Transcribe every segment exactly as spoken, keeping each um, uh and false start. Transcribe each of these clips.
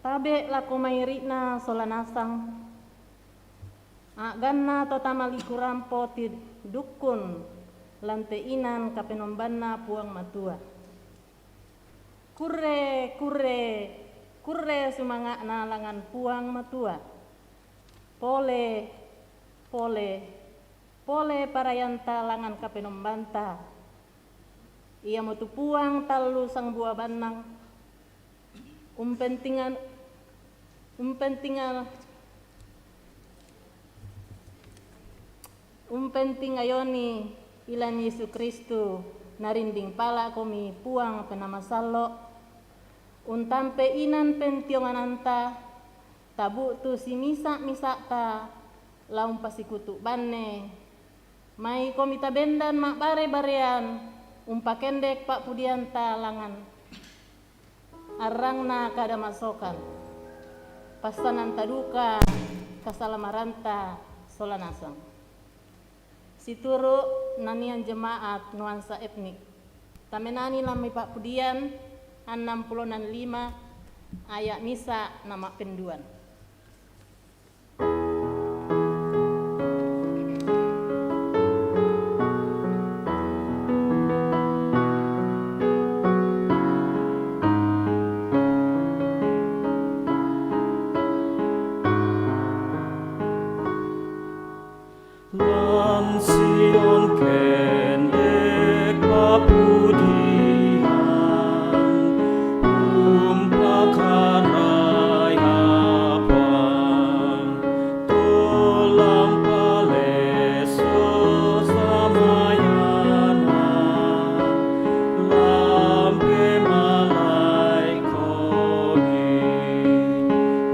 Tabe' lako mairi'na sola nasang, a'ganna to tamalikurampo tidukkun lan te inan Kapenombanna Puang Matua. Kurre, kurre, kurre sumanga'na langngan Puang Matua. Pole, pole, pole parayanta langngan Kapenombanta. Iamotu Puang tallu sangbua bannang, umpentingan, umpentingan, umpentingayoni ilan Yesu Kristu, narinding pala'komi Puang Penamasallo', untampe inan pentiongananta, tabu'tu simisa-misa'ta la umpasikutu banne, maikomi tabendan ma'bare-barean umpakendek pa'pudianta langngan arrangna kada masokan, passananta duka, kasalamaranta sola nasang. Situru' nanian jemaat nuansa etnik. Tamenani lan mai pa'pudian, annang pulo lima, aya' misa' nama'penduan. Lan Sion kendek pa'pudian, umpakarayapang, tolang palesso samayanna, lampe malai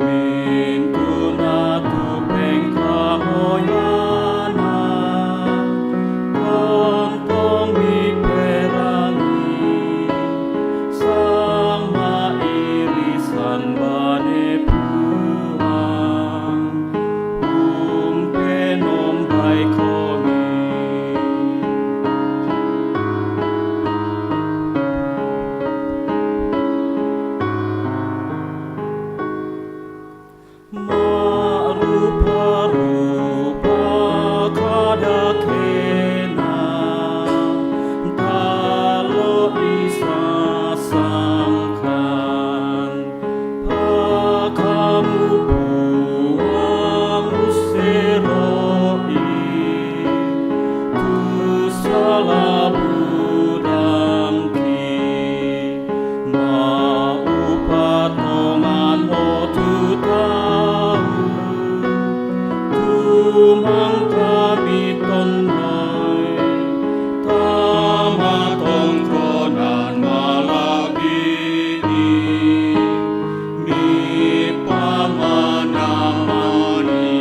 Mintu' natu pengkamoyanna, tontong miperangi, sang ma'irisan bane Puang, umpenombai komi. Ma'rupa-rupa kadakena, talo' isasangkan, pakamu Puang ussero'i, tu sala budangki, ma'upa tonganmo tu tau, tumangkami tonnoi, tamatongkonan mala'bi'ni, mipamanamani.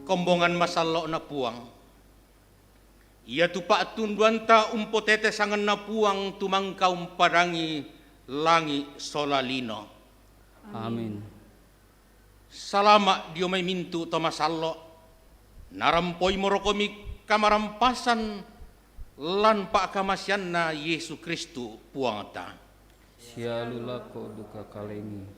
Kombongan masallo'na Puang. Iatu pa'tunduanta umpotete sanganna Puang tumangka umpadangi langi' sola lino. Amin. Salama' dio mai mintu' to masallo', narampoimorokomi kamarampasan lan pa'kamasianNa Yesu Kristu Puangta. Sialu lako duka kalemi.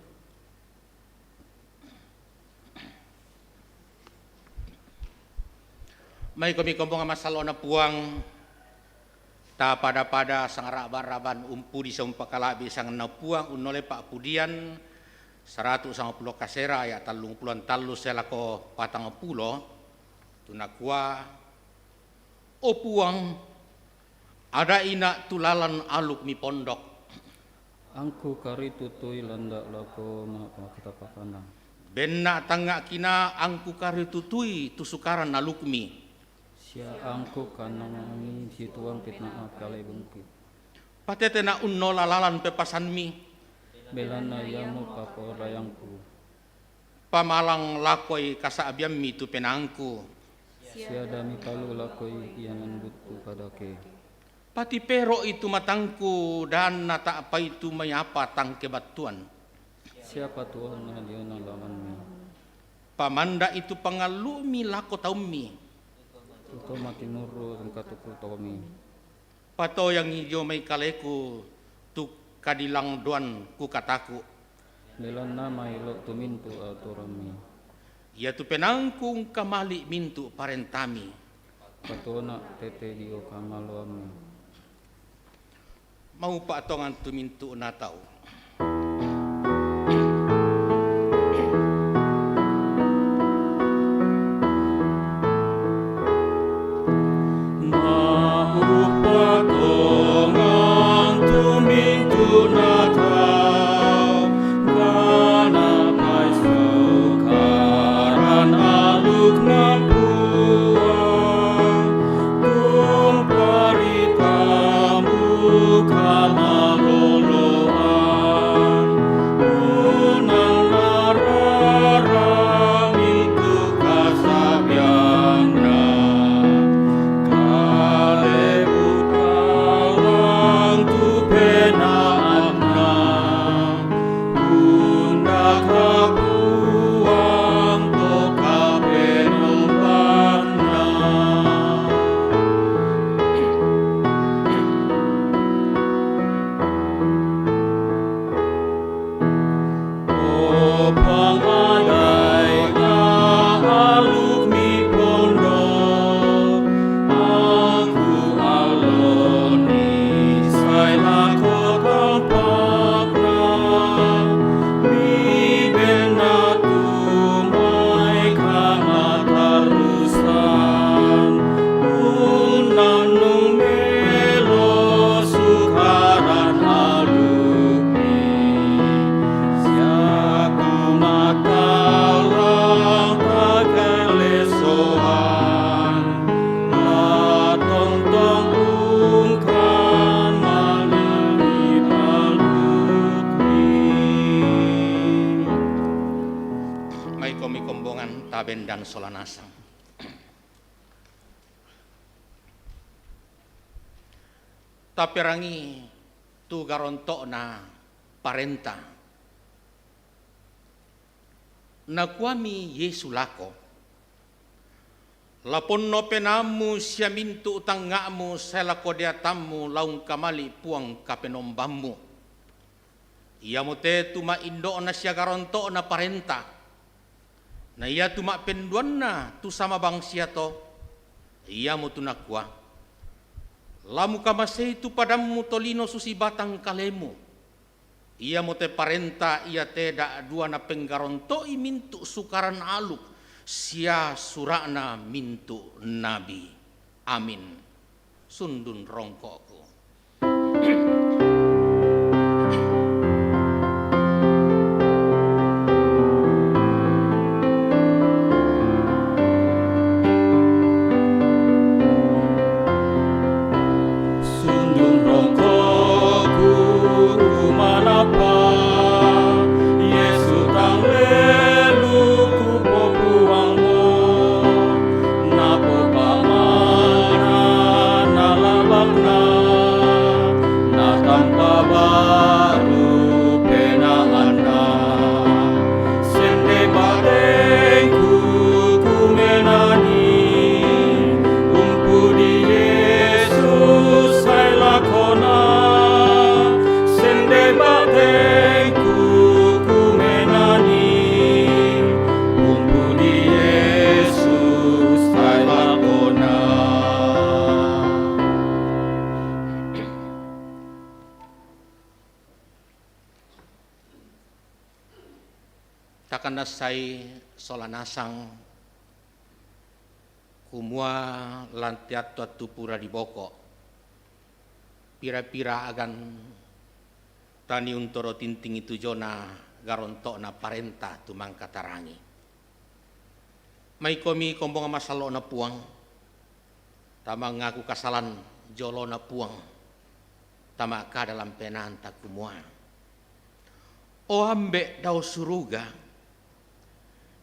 Maikomi kombongan masallo'na Puang, tapada-pada sangra'ban-ra'ban umpudi sia umpakala'bi sanganna Puang, unnolai pa'pudian saratu' sangpulo kasera aya' tallungpulo tallu sia lako patangpulo, tu nakua, O Puang, ada'i na' tu lalan aluk mipondok. Angku karitutui landa' lako ma'pakatapakanna. Benna' tangnga'ki na angku karitutui tu sukaran alukmi. Sia angku kanangangi situang pitna'na kalebungki. Patetena' unnola lalan pepasanmi. Belanna iamo papolayangku. Pamalang lakoi kasa'biammi tu penaangku. Sia da mipalu lakoi ianan buttu padake. Patipero'i tu matangku, da nata'pai tu mai apa tang kebattuan. Sia patuonna diona lalanmi. Pamanda'i tu pangallu'mi lako taummi. Tu to matinuru' ringkatuku tomi. Patoyangi dio mai kaleku tu Kadilangdoan ku kataku. Belanna maelo tu mintu aturammi. Iatu penaangku ungkamali mintu parentami. Patona tete dio kamaloammu. Maupa tongan tu mintu natau. Maupa tongan tu mintu natau, ganap nai sukaran alukna Puang, tung paritamu kamaloloan, unang nararang mintu kasabianna. Kalebu kalang tu penaanna, undaka Puang to kapenombanna. O pangadaina alukmi pondok, angku aloni sai lako tampakna, mibenna tu mai kamatarusan, unnannung melo sukaran alukmi. Sia kumatallang takalesoan, la tontong ungkan manangi alukmi. Maikomi kombongan tabendan sola nasang. Taperangi tu garonto'na parenta. Nakuami Yesu lako, "La ponno penaammu sia mintu tangnga'mu sae lako deatammu la ungkamali Puang Kapenombammu." Iamote tu ma'indo'na sia garonto'na parenta. Na iatu ma'penduanna tu samabang sia to, iamotu nakua, "La mukamasei tu padammu tolino susi batang kalemu." Iamote parenta iate da'dua napenggaronto'i mintu sukaran aluk sia sura'na mintu nabi. Amin. Sundun rongko'ku. Sundun rongko'ku kumanappa, Yesu tang lelu kupopuangmo, napopamana nalabakna, natampa baru penaanna. Sende batengku kumenani, umpudi Yesus sae lakona. Sende batengku kumenani, umpudi Yesus sae lakona. Takanassai sola nasang kumua lanteattu attu pura diboko, pira-pira agan tani untoro tintingi tu jona garonto'na parenta tu mangka tarangi. Maikomi kombongan masallo'na Puang, tamangaku kasalan jolona Puang, tama'kada lampenaanta kumua, "O Ambe' dao suruga,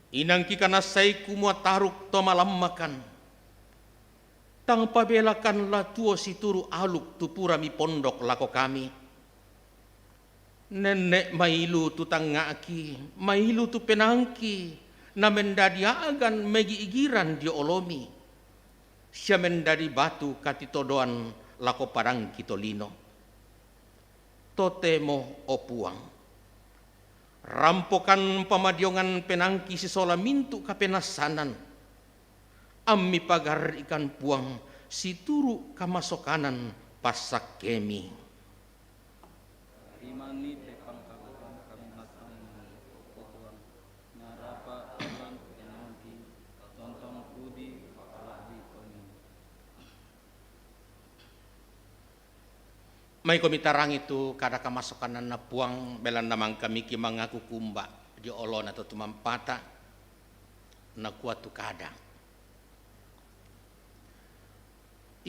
inangki kanassai kumua taruk to malammakan, tang pabelakan la tuo situru' aluk tu pura mipondok lako kami. Nenne' mailu tu tangnga'ki, mailu tu penaangki, namendadi a'gan megi'girang dio olomi, sia mendadi batu katitodoan lako padangki tolino. Totemo, o Puang, rampokan pamadiongan penangki sisola mintu' kapenasanan, ammi pagarri'kan Puang situru' kamasokanan passakkemi. Tarimani te pangkaluhan kami matangi, o Puang, narapa' tallang penangki, tontong pudi pala'bi' kami. Maikomi tarangi tu kada kamasokananna Puang, belanna mangkamiki mangaku kumba' dio olona to tumampata, nakua tu kada.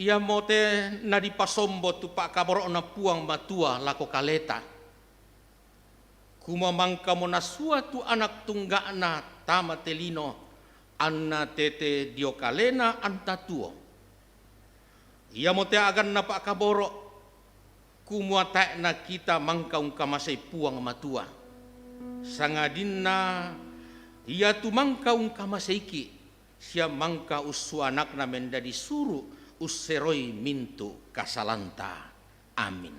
Iamote nadipasombo tu pa'kaboro'na Puang Matua lako kaleta, kumua mangkamo nasua tu anak tungga'na tama te lino, anna tete dio kalena anta tuo. Iamote a'ganna pa'kaboro', kumua tae' nakita mangka ungkamasei Puang Matua, sangadinna Ia tu mangka ungkamaseiki', sia mangka ussua anakna mendadi suru' usseroi mintu' kasalanta. Amin.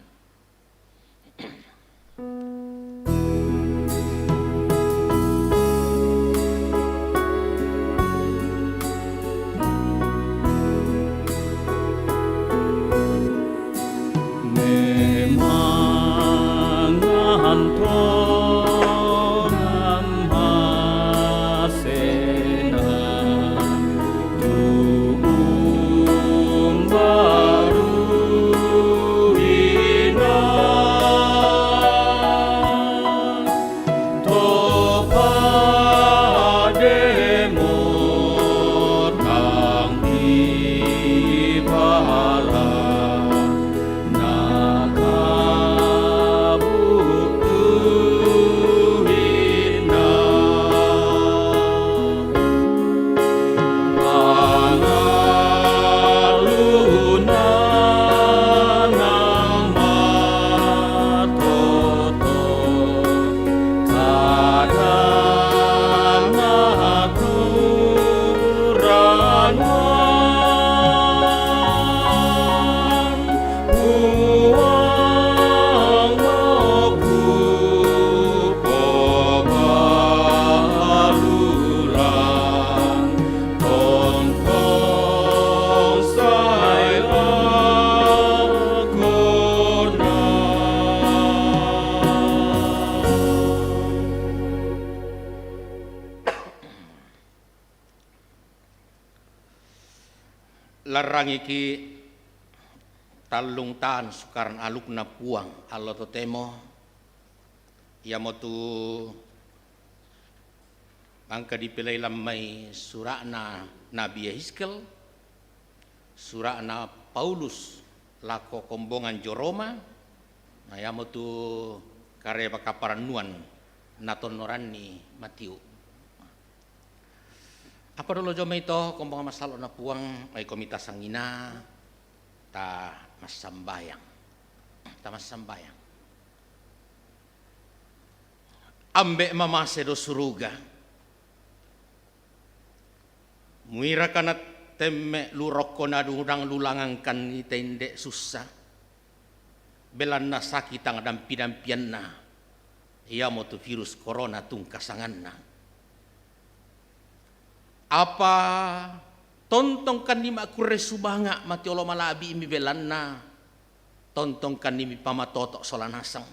Memang antongan masena tu umbaruina. Larrangiki' tallung tan Sukaran alukna Puang allo totemo, iamotu mangka dipilei lan mai sura'na Nabi Yehezkiel, sura'na Paulus lako kombongan dio Roma, na iamotu kareba kaparannuan natonnoranni Matiu. Apa dolo jomai to kombongan masallo'na Puang, maikomi tasangina, ta massambayang. Ta massambayang. Ambe' mamase do suruga, muiraka nattemme' lu rokko nadudang lu langangkanni te inde' sussa, belanna sakitang dampi-dampianna, iamotu virus korona tungkasanganna. Apa tontongkanni ma'kurre sumanga' mati olo mala'bi'mi, belanna tontongkanni mipamatoto' sola nasang.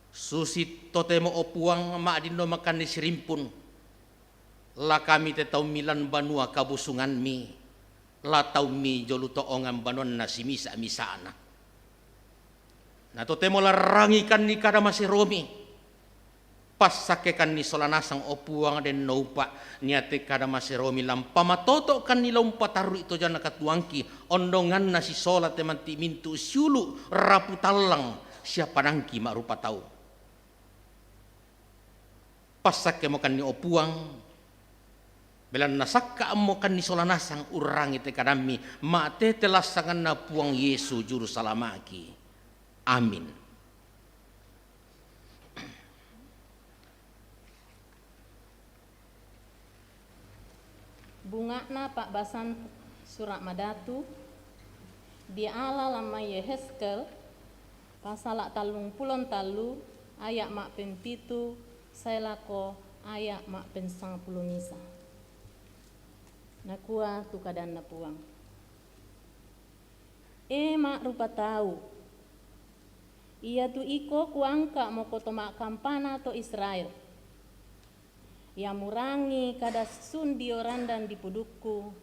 Susi totemo, o Puang, ma'dinno makanni sirimpun, la kami te taummi lan banua kabusunganmi, la taummi jolo to'ongan banuanna simisa-misa'na. Na totemo larrangikanni kada maseromi, passakkekanni sola nasang, o Puang, den noupa', niate kada maseromi lampamatoto'kanni la umpatarru'i tojanna katuoangki, ondonganna sisola te manti' mintu' siulu' rapu tallang sia padangki ma'rupa tau. Passakkemokanni, o Puang, belanna sakka'mokanni sola nasang urrangi te kadammi, ma'tete lassanganna Puang Yesu Juru Salama'ki. Amin. Bunga'na pa'basan Sura' Madatu diala lan mai Yehezkiel, Pasala tallung pulo tallu, aya' ma'pempitu sae lako aya' ma'pensangpulo misa. Nakua tu kadanNa Puang, E ma'rupa tau, iatu iko kuangka' moko to ma'kampana to Israel. Ia murangi kada sun dio randan dipudukku,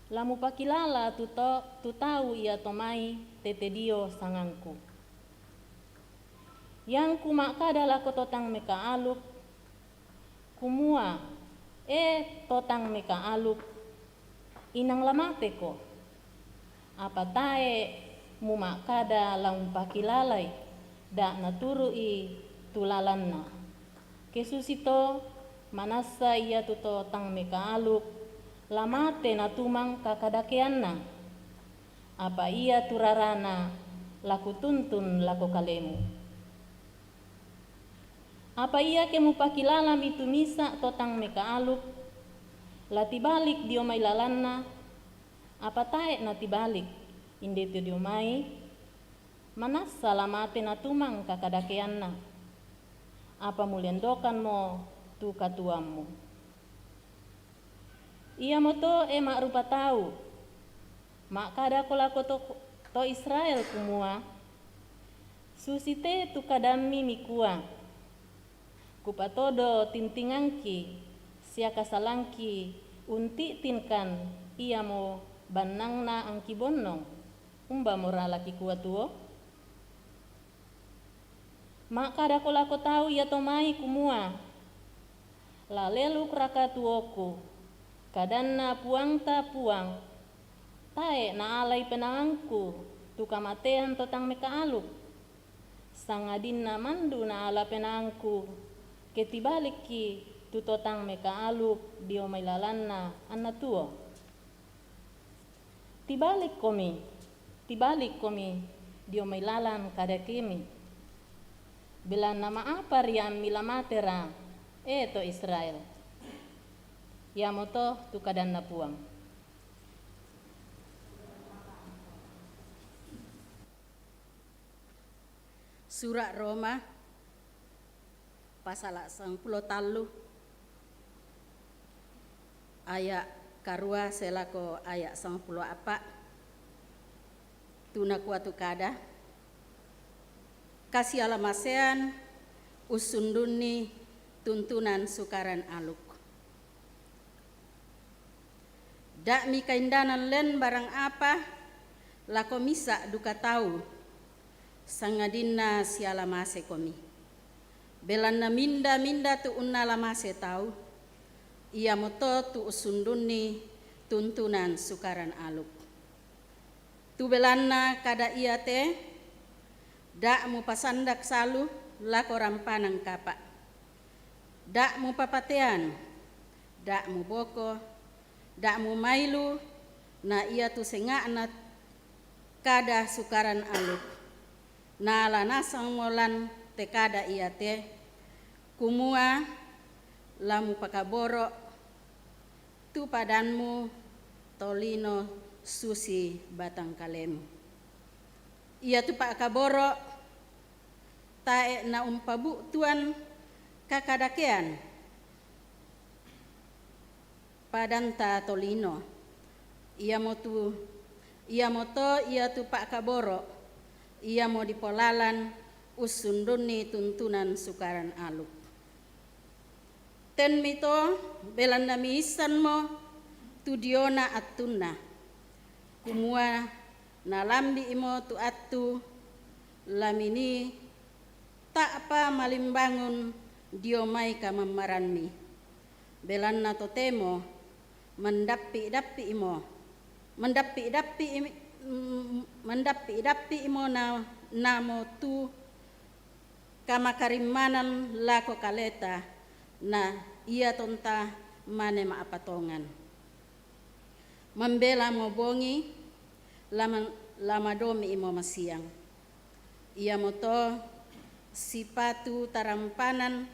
la mupakilala tu, to, tu tau ia to mai tete dio sangangku. Iangku ma'kada lako to tang meka'aluk, kumua, E to tang meka'aluk, inang la mateko. Apa tae' muma'kada la umpakilalai, da' naturu'i tu lalanna. Ke susito, manassa iatu to tang meka'aluk, la mate natumang kakadakeanna. Apa iatu rarana, la kutuntun lako kalemu. Apa ia ke mupakilalami tu misa' to tang meka'aluk, la tibalik dio mai lalanna, apa tae' natibalik, inde tu dio mai, manassa la mate natumang kakadakeanna. Apa mulendokanmo tu katuoammu. Iamoto, e ma'rupa tau, ma'kadako lako to, to Israel, kumua, Susite tu kadammi mikua, Kupatodo tintingangki sia kasalangki unti'tinkan iamo bannangna angki bonnong, umbamora la kikua tuo? Ma'kadako lako tau ia to mai, kumua, La lelukraka tuoku, kadanNa Puangta Puang, tae' naalai penaangku tu kamatean to tang meka'aluk? Sangadinna mandu naala penaangku, ke tibalikki tu to tang meka'aluk dio mai lalanna anna tuo. Tibalikkomi, tibalikkomi dio mai lalan kadakemi. Belanna ma'apa riammi la matera, e to Israel? Iamoto tu kadanNa Puang. Sura' Roma, pasala' sangpulo tallu, aya' karua sae lako aya' sangpulo a'pa', tu nakua tu kada, Kasialamasean ussundunni tuntunan Sukaran Aluk. Da' mikaindanan len barang apa lako misa' duka tau, sangadinna sialamasekomi. Belanna minda-minda tu unnalamase tau, iamoto tu ussundunni tuntunan Sukaran Aluk. Tu belanna kada iate, da' mupasandak salu lako rampanan kapa'. Da' mupapatean, da' muboko, da' mumailu, na iatu senga'na kada Sukaran Aluk. Na la nasangmo lan te kada iate, kumua la mupakaboro' tu padanmu tolino susi batang kalemu. Iatu pa'kaboro' tae' naumpabu'tuan kakadakean padanta tolino. Iamotu, iamoto iatu pa'kaboro', iamo dipolalan ussundunni tuntunan Sukaran Aluk. Tenmito, belanna miissanmo tu diona attunna, kumua nalambi'imo tu attu laminii ta'pa malimbangun dio mai kamammarammi. Belanna totemo mandappi'-dappi'imo, mandappi'-dappi'imi, mm, mandappi'-dappi'imo na, namo tu kamakarimmanan lako kaleta, na iatonta mane ma'patongan. Mambelamo bongi, lama-, lamadomi'imo masiang. Iamoto sipatu tarampanan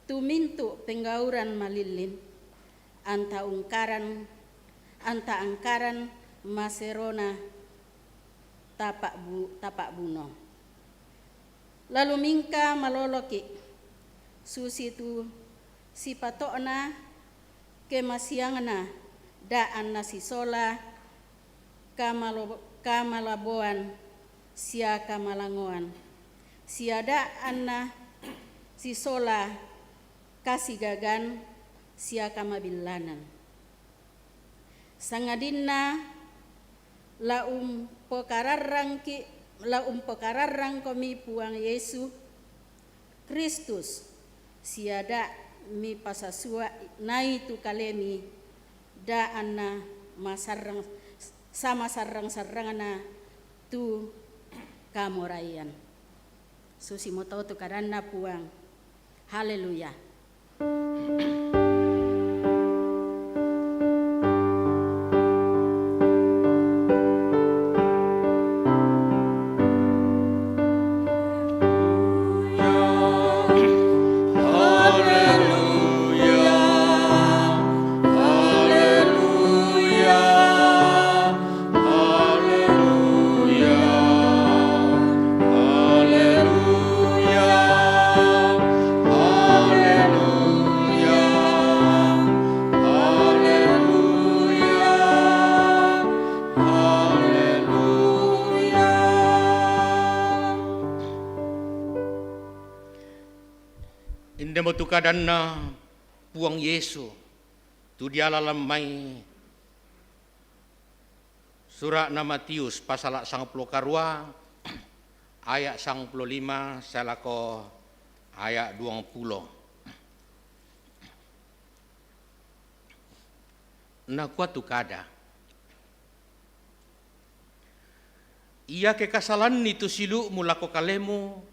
tu mintu' penggauran malillin, anta ungkaran, anta angkaran maserona, tapa'bu-, tapa'buno. Lalu mingka maloloki', susitu sipato'na kemasiangna, da' anna sisola kamalo-, kamalaboan sia kamalangoan, sia da' anna sisola kasigagan sia kamabillanan. Sangadinna la umpokararrangki-, la umpokararrangkomi Puang Yesu Kristus, sia da' mipasasua nai tu kalemi, da' anna masarrang, samasarrang-sarrangna tu kamoraian. Susimoto tu kadanna Puang. Haleluya. Indemo tu kadanna Puang Yesu, tu dialala mai sura'na Matius pasala sangpulo karua, aya' sangpulo lima sae lako aya' duangpulo. Nakua tu kada, iake kasalanni tu siulu'mu lako kalemu,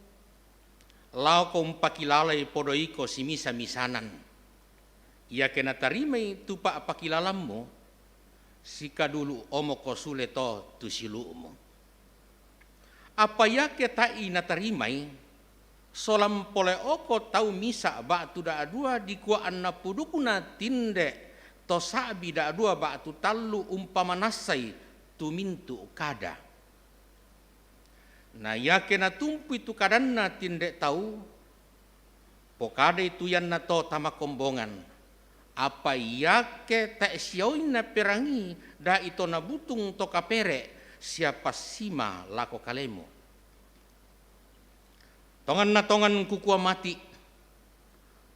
laoko umpakilalai podo iko simisa-misanan. Iake natarimai tu pa'pakilalammu, sikadulu omoko sule to tu siulu'mu. Apa iake ta'i natarimai, solang pole'oko tau misa' ba'tu da'dua dikua anna pudukna tinde to sa'bi da'dua ba'tu tallu umpamanassai tu mintu' kada. Na iake natumpui tu kadanna tinde tau, pokadai tu iannato tama kombongan, apa iake tae' siaoi naperangii, da'i to nabutung to kapere' sia passima lako kalemu. Tonganna tongan kukua mati',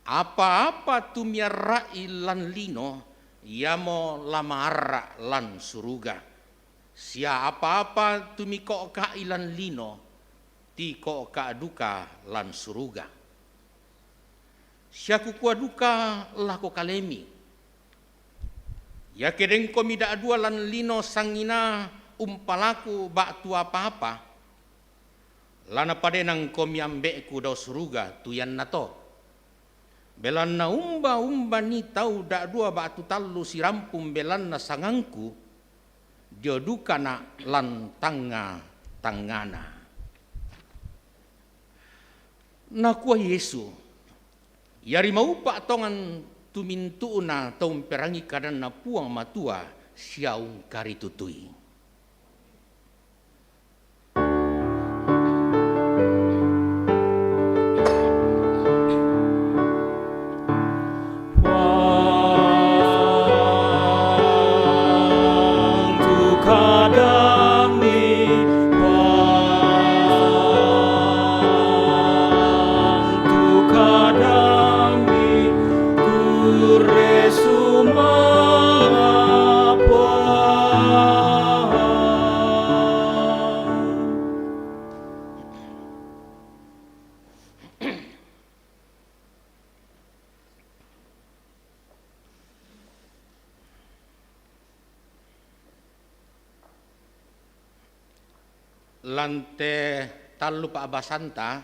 apa-apa tu miarra'i lan lino, iamo la maarra' lan suruga. Sia apa-apa tu miko'ka'i lan lino, tiko'ka' duka lan suruga. Sia kukua duka lako kalemi, iake dengkomi da'dua lan lino sanginaa umpalaku ba'tu apa-apa, la napadenangkomi Ambe'ku dao suruga tu iannato. Belanna umba-umba ni tau da'dua ba'tu tallu sirampung belanna sangangku, dio dukana' lan tangnga-tangngana. Nakua Yesu, iari maupa' tongan tu mintu'na tau umperangi kadanNa Puang Matua sia ungkaritutui. Lan te tallu pa'basanta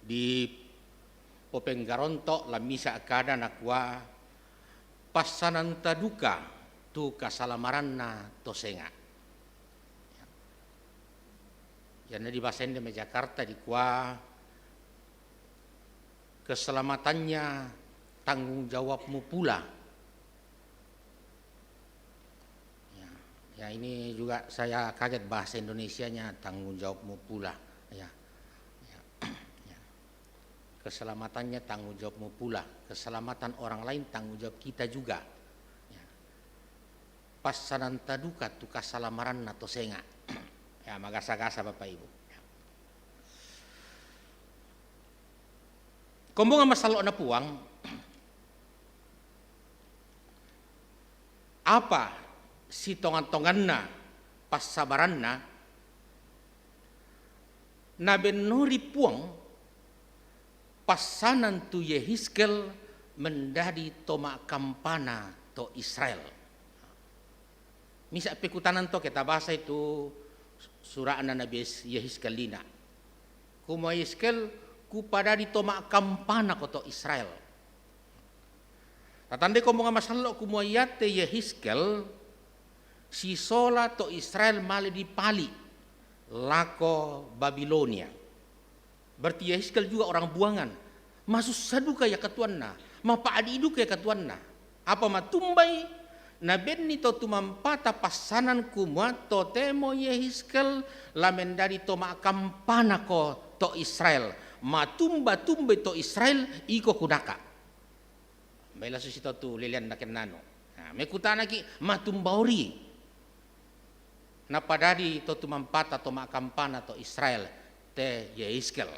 dipopenggaronto' lan misa' kada nakua, passananta duka tu kasalamaranna to senga'. Ianna di bahasa Indonesia Jakarta dikua, keselamatannya tanggung jawabmu pula. Ya, Ya, ini juga saya kaget bahasa Indonesianya, tanggung jawabmu pula. Ya. Ya. Ya. Keselamatannya tanggung jawabmu pula. Keselamatan orang lain tanggung jawab kita juga. Ya. Passanan taduka tu kasalamaranna to senga. Ya, magasa-gasa Bapak Ibu. Ya. Kombongan masallo'na Puang, apa sitongan-tonganna passabaranna nabennori Puang passanan tu Yehizkel mendadi to ma'kampana to Israel. Misa pekutanan to ke tabasai tu sura'na Nabi Yehizkel lina. Kumua Yehizkel, kupadadi to ma'kampana ko to Israel. Tatandai kombongan masallo kumua iate Yehizkel sisola to Israel male dipali lako Babilonia. Berarti Yehizkel juga orang buangan. Masussa duka ia katuanna, mapa'di duka ia katuanna. Apa matumbai nabenni to tumampata passanan kumua totemo Yehizkel la mendadi to ma'kampana ko to Israel. Matumba-tumbai to Israel iko kudaka. Baila susito tu lilian nakennanu. Nah, mekutanaki matumbaori. Napadadi to tumampata to ma'kampana to Israel te Yehizkel.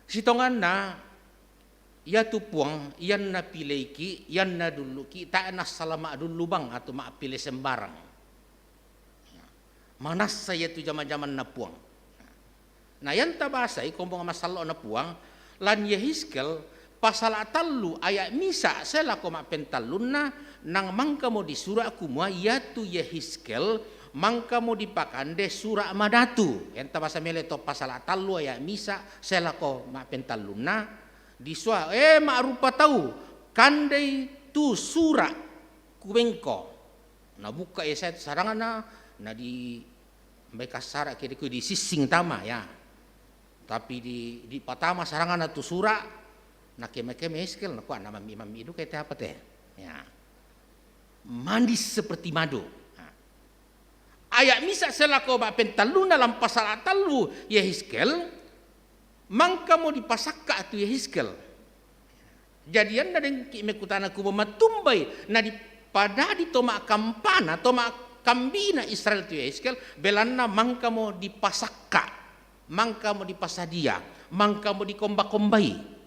Sitonganna, iatu Puang, ianna pileiki, ianna dulluki, tae nassala ma'dullu bang atau ma'pile sembarang. Manassa iatu jama-jamanna Puang. Na ianta basai kombongan masallo'na Puang, lan Yehizkel pasala tallu aya misa selako ma'pentallunna, nang mangkamo disura kumua iatu Yehizkel mangkamo dipakande sura madatu. Ianta basa mele to pasala tallu aya misa selako ma'pentallunna, disua, e ma'rupa tau, kandei tu sura kubengko. Nabukka Yesaya tu sarangana, na di mbai kassara kede kui di sissing tama ya. Tapi di, di patama sarangana tu sura, na keme-keme Yehizkel, na kua na mammi-mammi duka te apa te. Ya. Manis seperti madu. Nah. Aya misa selako ma'pentallunna lan pasala tallu Yehizkel, mangkamo dipasakka tu Yehizkel. Jadi ianna dengki mekutana kumua matumbai na dipadadi to ma'kampana, to ma'kambina Israel tu Yehizkel, belanna mangkamo dipasakka, mangkamo dipasadia, mangkamo dikomba-kombai.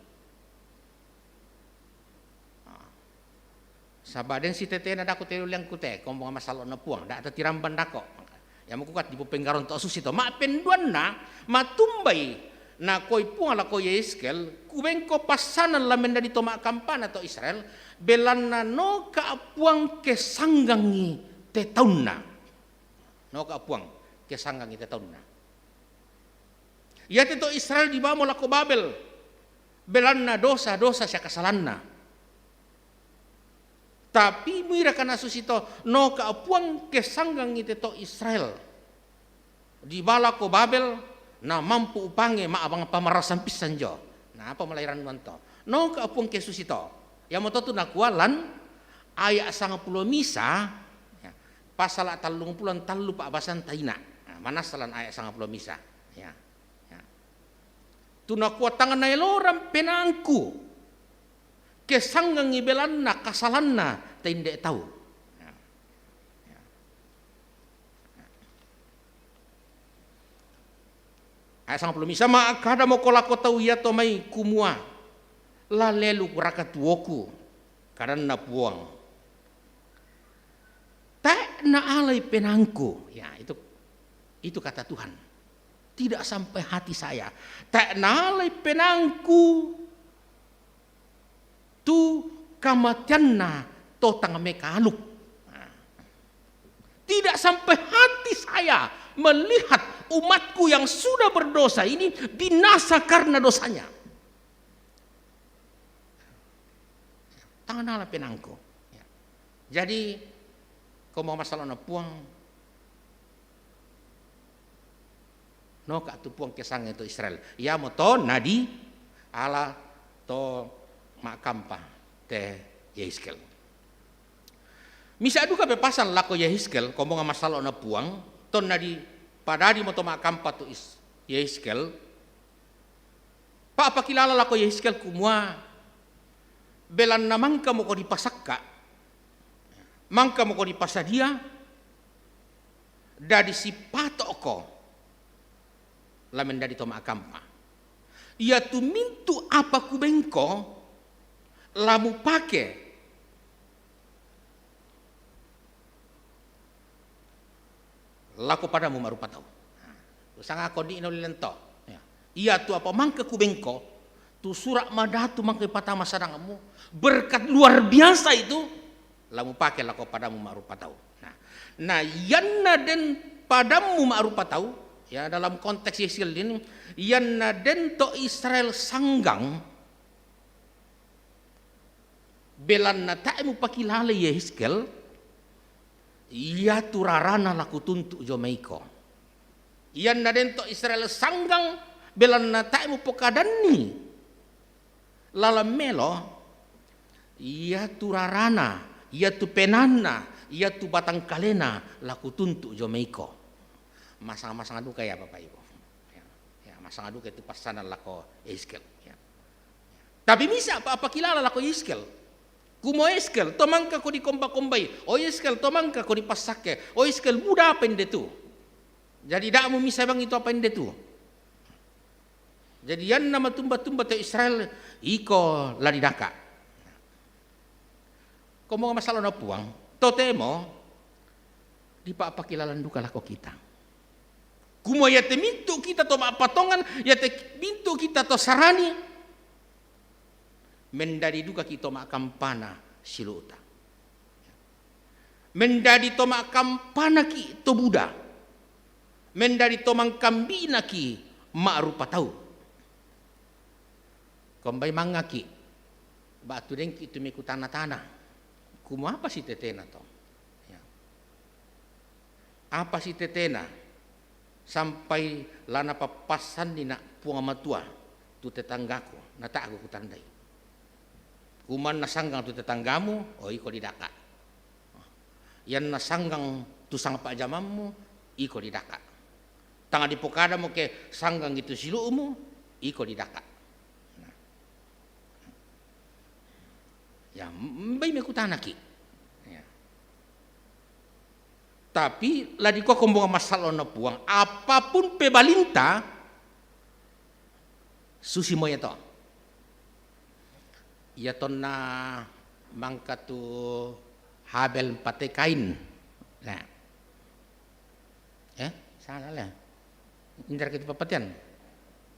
Saba' den sitetena dako te uliangku te, kombongan masallo'na Puang, da' tatiramban dako. Ia mukukua dipopenggaronto susi to. Ma'penduanna, matumbai nakoi Puang lako Yehizkel, kubengko passanan la mendadi to ma'kampana to Israel, belanna noka Puang kesanggangi te taunna. Noka Puang kesanggangi te taunna. Iate to Israel dibamo lako Babel, belanna dosa-dosa sia kasalanna. Tapi muiraka nasusito, noka Puang kesanggangi te to Israel. Diba lako Babel, na mampu upange ma'bang pamarasang pissan jo. Na apa mulai rannuanto? Noka Puang kesusito. Iamoto tu nakua lan aya' sangpulo misa, ya, pasala tallungpulo tallu pa'basanta ina. Nah, manassa lan aya' sangpulo misa. Ya. Ya. Tu nakua tang naelorang penaangku, kesanggangi belanna kasalanna te inde tau. Ya. Ya. Aya' sangpulo misa, ma'kadamoko lako tau iato mai kumua, la lelu raka tuoku, kadanna Puang. Tae' naalai penaangku. Ya, itu, itu kata Tuhan. Tidak sampai hati saya. Tae' naalai penaangku tu kamateanna to tang mekaluk. Nah. Tidak sampai hati saya melihat umatku yang sudah berdosa ini binasa karena dosanya. Tang naalai penaangku. Ya. Jadi, kombongan masallo'na Puang, noka tu Puang kesanggangi to Israel. Iamoto nadiala to ma'kampa te Yehizkel. Misa' duka pe pasal lako Yehezkiel, kombongan massalo'na Puang, tonna dipadadimo to ma'kampa tu Is-, Yehezkiel, pa'pakilala lako Yehezkiel kumua, belanna mangkamoko dipasakka', mangkamoko dipasadia, dadi sipato'ko la mendadi to ma'kampa. Iatu mintu' apa kubengko la mupake lako padammu ma'rupa tau. Nah, sanga konni'na ulilento. Ya. Iatu apa mangka kubengko, tu sura' madatu mangka ipatama sadangmu, berkat luar biasa itu, la mupake lako padammu ma'rupa tau. Nah, na ianna den padammu ma'rupa tau, ya, dalam konteks Yehezkiel ini, ianna den to Israel sanggang, belanna tae' mupakilalai Yehezkiel, iatu rarana la kutuntu' jomai iko. Ianna den to Israel sanggang, belanna tae' mupokadanni lalan melo, iatu rarana, iatu penaanna, iatu batangkalena la kutuntu' jomai iko. Masanga-masanga duka ia, Bapak Ibu. Ya, ya, masanga duka itu passanan lako Yehezkiel. Ya. Tapi misa' pa'pakilala lako Yehezkiel. Kumua Yehezkiel, to mangkako dikomba-kombai. O Yehezkiel, to mangkako dipassakke. O Yehezkiel, muda apa indetu? Jadi, da' mumisa bang itu apa indetu. Jadi, ianna matumba-tumba to Israel, iko la didaka'. Kombongan massalo'na Puang, totemo dipa'pakilalan duka lako kita. Kumua iate mintu' kita to ma'patongan, iate mintu' kita to sarani, mendadi dukaki' to ma'kampana silu'ta. Mendadi to ma'kampanaki' to buda. Mendadi to mangkambi'naki' ma'rupa tau. Kombai mangngaki', ba'tu dengki' tu mekutana-tana, kumua apa sitetena to? Ya. Apa sitetena sampai la napappassanni na' Puang Matua tu tetanggaku, na tae' kutandai. Kumua ianna sanggang tu tetanggamu, o iko didaka'. Ianna sanggang tu sangpa'jamammu, iko didaka'. Tang dipokadamo ke sanggang itu silu'mu, iko didaka'. Nah. Ya, mbai mekutanaki'. Ya. Tapi la dikua kombongan massalo'na Puang, apapun pebalinta, susimo ia to. Ia tonna mangka tu Habel mpatei Kain. Nah. Eh, salah le. Indaraki tu pappatian?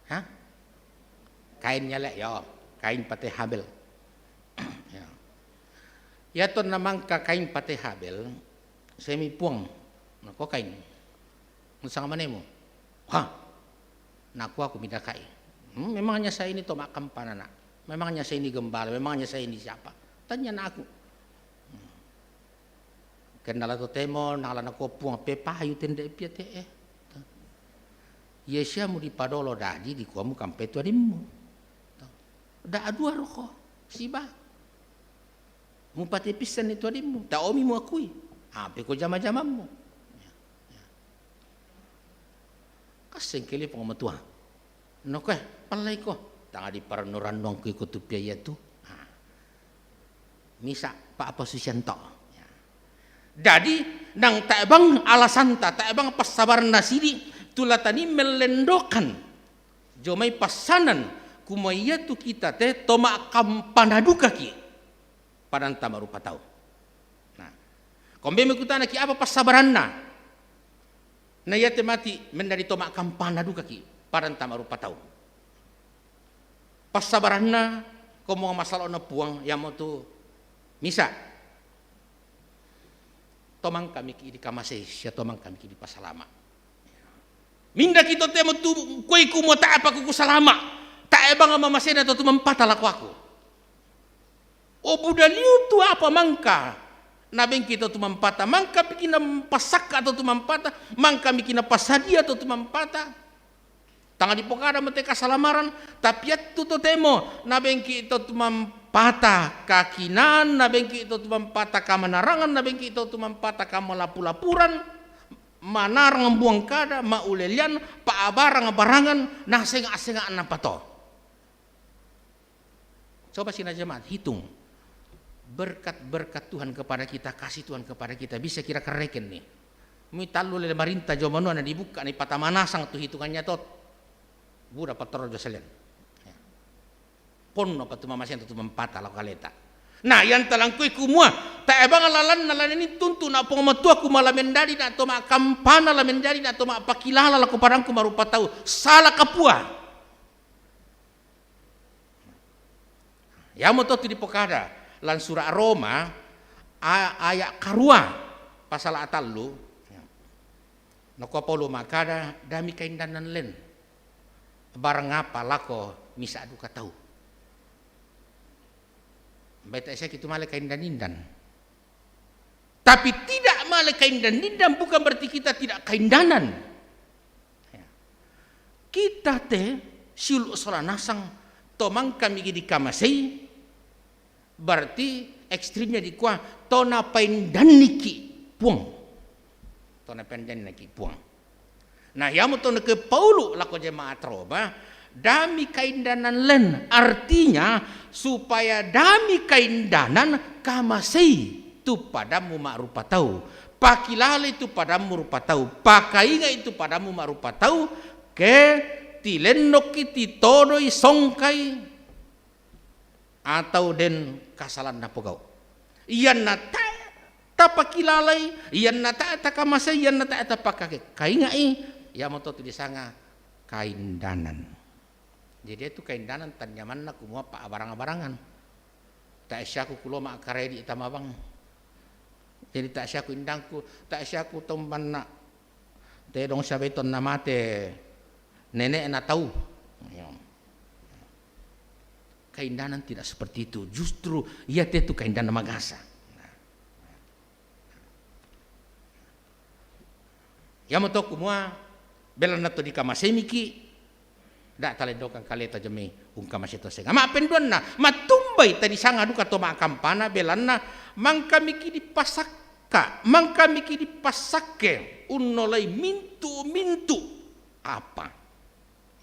Hah? Kain ia le, yo. Kain mpatei Habel. Ya. Ia tonna mangka Kain mpatei Habel, saimi Puang. Nakua Kain, "Sanga manemu?" "Hah?" Nakuaku midaka'i. Hmm, memangnya saya ini to ma'kampana, nak? Memangnya saya ini gembala? Memangnya saya ini siapa? Tanya nak aku. Hmm. Kenna la totemo, nala nakua Puang, pepayu tende pia te'e. Ia siamu dipadolo dadi dikua mukampai tu adimmu. Da' dua roko, siba. Mupatei pissanni tu adimmu, taomi muakui. Apeko jama-jamammu. Ya, ya. Kassengkeli Puang Matua. Nokoe, pallaiko. Tang diparannu-rannuangko iko tu pia iatu. Nah. Misa' pa'pasusian to. Ya. Jadi, nang tae' bang alasanta, tae' bang passabaranna sidi', tu la tanii mellendokan jomai passanan, kumua iatu kita te to ma'kampana dukaki' padanta ma'rupa tau. Nah, kombe mekutanaki' apa passabaranna? Na iate mati' mendadi to ma'kampana dukaki' padanta ma'rupa tau. Passabaranna, kombongan massalo'na Puang, iamotu misa', to mangkamiki' dikamasei sia to mangkamiki' dipasalama'. Mindaki' totemo tu kuai kumua tae'pa kukusalama', tae' bang mamasena to tumampata lako aku. O buda liu tu apa mangka nabengki to tumampata, mangkamiki' napassakka' to tumampata, mangkamiki' napasadia to tumampata. Sanga dipokada mo te kasalamaran, tapi attu totemo nabengki to tumampata kakinaan, nabengki to tumampata kamanarangan, nabengki to tumampata kamalapu-lapuran, manarang buang kada, maulelian, paabarang-barangan, nasenga-senga napato. Coba sina jemaat hitung. Berkat-berkat Tuhan kepada kita, kasih Tuhan kepada kita, bisa kira kereken nih. Mui tallu le marinta jo manua na dibuka ni patamanasang tu hitungannya tot. Buda patoro jo selen. Ya. Ponno patu mamasen tu mampata lao kaleta. Nah, yang talangkui kumua, tak ebang lalan lalan ini tuntu na pong matua ku malah menjadi na to makampana lah menjadi na to pakilala lah kuparangku marupa tau. Salah kapua. Yamo to tu dipokada lan sura Roma a-, aya karua pasal atallu. Nakua Paulu makada, dami kaindanan len. Barang apa lako misa duka tau. Baita sia kitu male kaindan-indan. Tapi tidak male kaindan-indan bukan berarti kita tidak kaindanan. Ya. Kita te siulu sola nasang to mangkami gidi kamasei, berarti ekstrimnya dikua to napaindanniki Puang. To napaindanniki Puang. Nah, yamo to neke Paulu lako jemaat Roma, dami kaindanan len, artinya supaya dami kaindanan kamasei tu padammu marupa tau, pakilalai tu padammu rupa tau, pakaingai tu padammu marupa tau, ke tilennokki titodoi songkai atau den kasalan napogau. Iyanna tae tapakilalai, iyanna tae takamasei, iyanna tae tapakake. Kaingai, yamo to tu disanga kaindanan. Jadi itu kaindanan tanyamanna kumua pa abarang-abarangan. Tae siaku kulo ma karedi tamabang. Jadi tae siaku indangku, tae siaku tombanna. Tedong siabeton namate nenek na tau. Ya. Kaindanan tidak seperti itu. Justru ia te tu kaindanan magasa. Yamo to kumua belanna to dikamasemiki, da talendokan kaleta jami ungkamase to senga. Mapenduanna, matumbai tadi sanga duka to makampana belanna mangkamiki dipasakka, mangkamiki dipasakke unnolai mintu-mintu apa.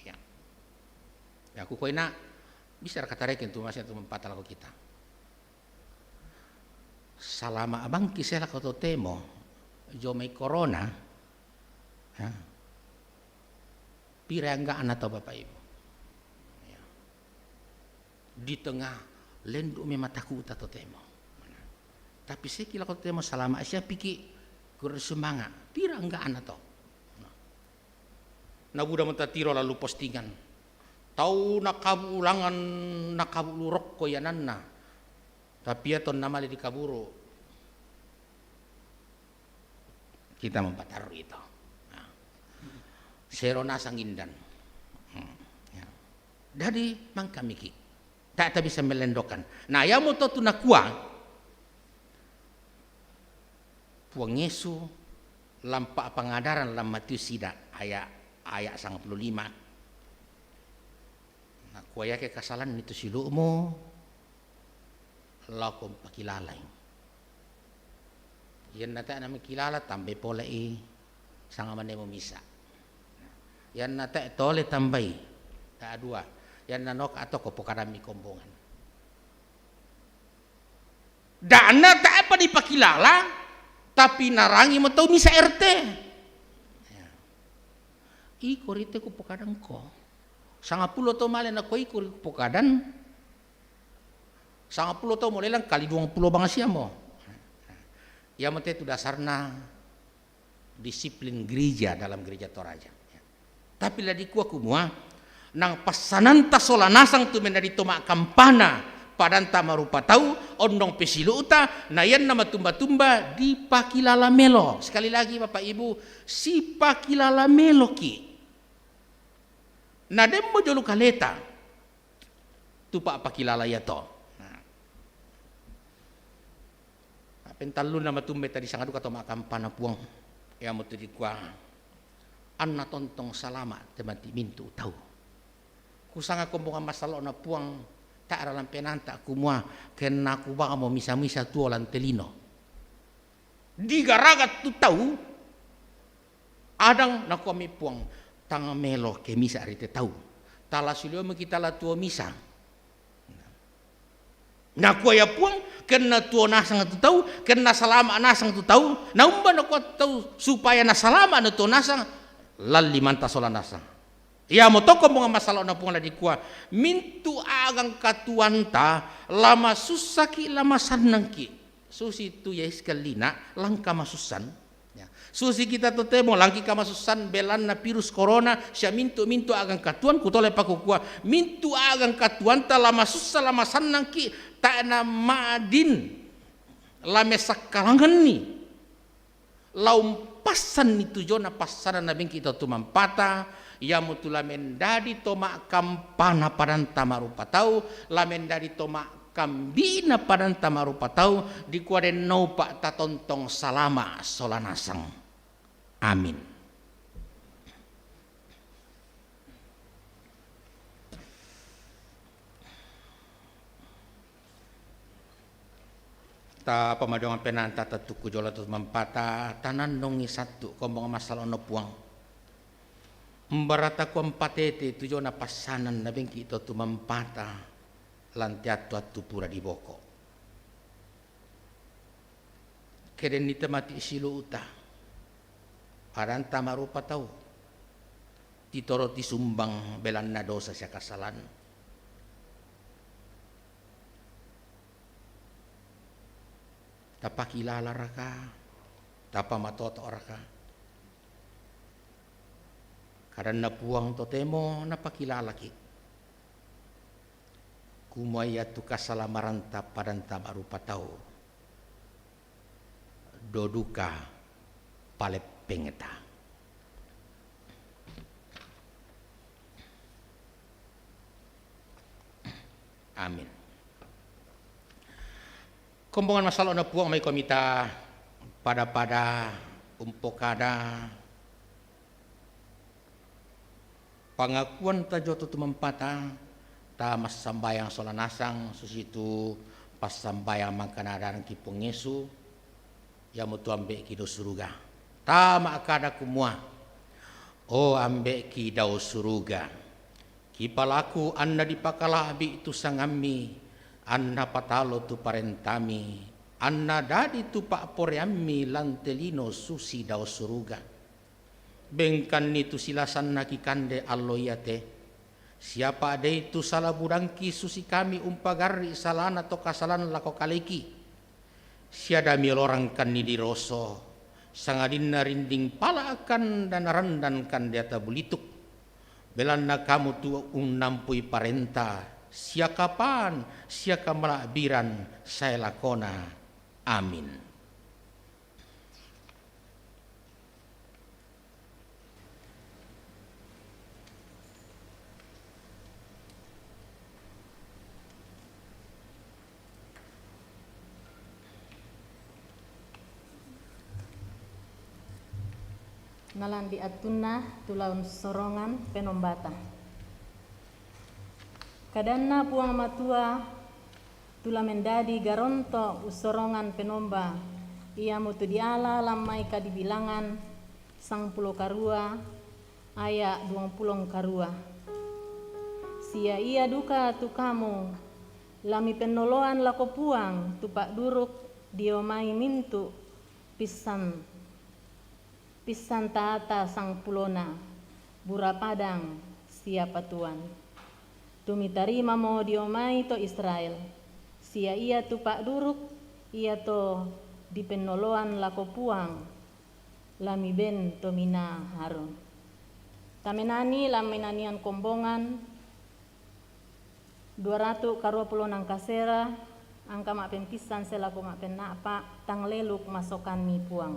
Ya. Ya, aku koina bisa raka tareken tu masih tu mempata lako kita. Salama abangki sela ko totemo jo mai corona. Ya. Pira angga ana to Bapak Ibu. Ya. Di tengah lendu memang takuta totemo. Tapi seki lako totemo salama sia piki kurang semangat. Pira angga ana to. Nabuda matatiro lalu postingan. Tau nakabu ulangan, nakabu lurokko yananna. Tapi ya tonna male dikaburu. Kita mampatarru itu. Nah. Sero nasang indan. Hmm. Ya. Jadi mangkamiki. Tak, tak bisa melendokan. Nah, yamo to tu nakua. Puang Yesu lampa pangadaran lam Matius sida aya, aya sangapulu lima. Nakua yake kasalan itu silu'mu lako pakilalai. Iyanna tae namikilala tambai pole i sanga manemu misa. Iyanna tae tole tambai ta dua. Iyanna nok atau ko pokadami kombongan. Dana tae pa dipakilala, tapi narangi mo tau misa R T. Ya. Iko rite ku pokadanko. Sangapulo to male nako iko ri ku pokadan. Sangapulo to molelang kali duang pulo bangasiamo. Yamo te tu dasarna disiplin gereja dalam Gereja Toraja. Tapi la dikua kumua, nang passananta sola nasang tu mennadi to ma'kampana padanta marupa tau, ondong pesilu'ta, na ianna matumba-tumba dipakilala melo. Sekali lagi Bapak Ibu, sipakilala meloki. Na demmo jolo kaleta tu pa'pakilala iato. Nah. Appentallunna matumbai tadi sanga duka to ma'kampana Puang. Iamotu dikua, anna tontong salama' te mati' mintu' tau. Kusanga kombongan masallo'na Puang, ta'ra lan penaanta kumua, kenna kubangamo misa-misa tuo lan te lino. Digaraga tu tau, adang nakuami Puang, tang melo ke misa ri te tau. Tala suliomi kita la tuo misa. Nakua ia Puang, kenna tuo nasang tu tau, kenna salama' nasang tu tau, naumba nakua tu tau supaya nasalama' na tuo nasang, lalli manta sola nasang. Iamoto kombongan masallo'na Puang la dikua, mintu' agang katuoanta, la masussaki', la masannangki'. Susi tu Yesus kallina, langka masussan. Ya. Susi kita totemo langki kamasussan belanna virus corona, sia mintu'-mintu' agang katuoan, kutole pakukua, mintu' agang katuoanta la masussa, la masannangki', ta'na ma'din, la mesakkalanganni, la umpassanni tu jona passanan nabengki' tau tumampata, iamotu la mendadi to ma'kampana padanta ma'rupa tau, la mendadi to ma- kambi'na padanta ma'rupa tau, dikua dennoupa' tatontong salama' sola nasang. Amin. Tapamadongan penaanta tattukku jolo tu mampata, tanannungi sattu kombongan masallo'na Puang. Mbarata kuampatete tu jona passanan nabengki' to tumampata. Lan te attu-attu pura diboko. Kedenni te mati' silu'ta, padanta ma'rupa tau, titoro tisumbang belanna dosa sia kasalan. Tapakilalaraka? Tapamatoto'raka? Kadanna Puang totemo napakilalaki'. Kumua iatu kasalamaranta padanta ma'rupa tau, do duka paleppengta. Amin. Kombongan masallo'na Puang, maikomi ta pada-pada umpokada pangakuanta jolo tu mampata, ta massambayang sola nasang, susitu passambayang mangkana adarangki Puang Yesu, iamotu Ambe'ki dao suruga. Ta ma'kada kumua, O Ambe'ki dao suruga, kipalaku anna dipakala'bi' tu sangammi, anna patalo tu parentami, anna dadi tu pa'poraiammi lan te lino susi dao suruga. Bengkanni tu silasanna kikande allo iate, sia pa'dei tu sala budangki susi kami umpagarri' salana to kasalan lako kaleki. Sia damiolorangkanni diroso, sangadinna rinding pala'kan danarandankan deata bulituk. Belanna kamu tu unnampui parenta, sia kapaan, sia kamala'biran sae lakona. Amin. Nalan di attunna tu laun sorongan penombata. Kadanna Puang Matua, tu la mendadi garonto ussorongan penomba, iamotu diala lan mai kadibilangan sangpulo karua, aya' duangpulo karua. Sia ia duka tu kamu, la mipennoloan lako Puang tu pa'duruk dio mai mintu' pissan pissan taata sangpulona, bura padang sia patuan. Tu mitarimamo dio mai to Israel, sia ia tu pa'duruk iato dipennoloan lako Puang, la miben tominaa Harun. Tamenani lan minanian kombongan, dua ratu' karua pulo nangkasera, angka ma'pempissan se lako ma'penna'pa, tangleluk masokanni Puang.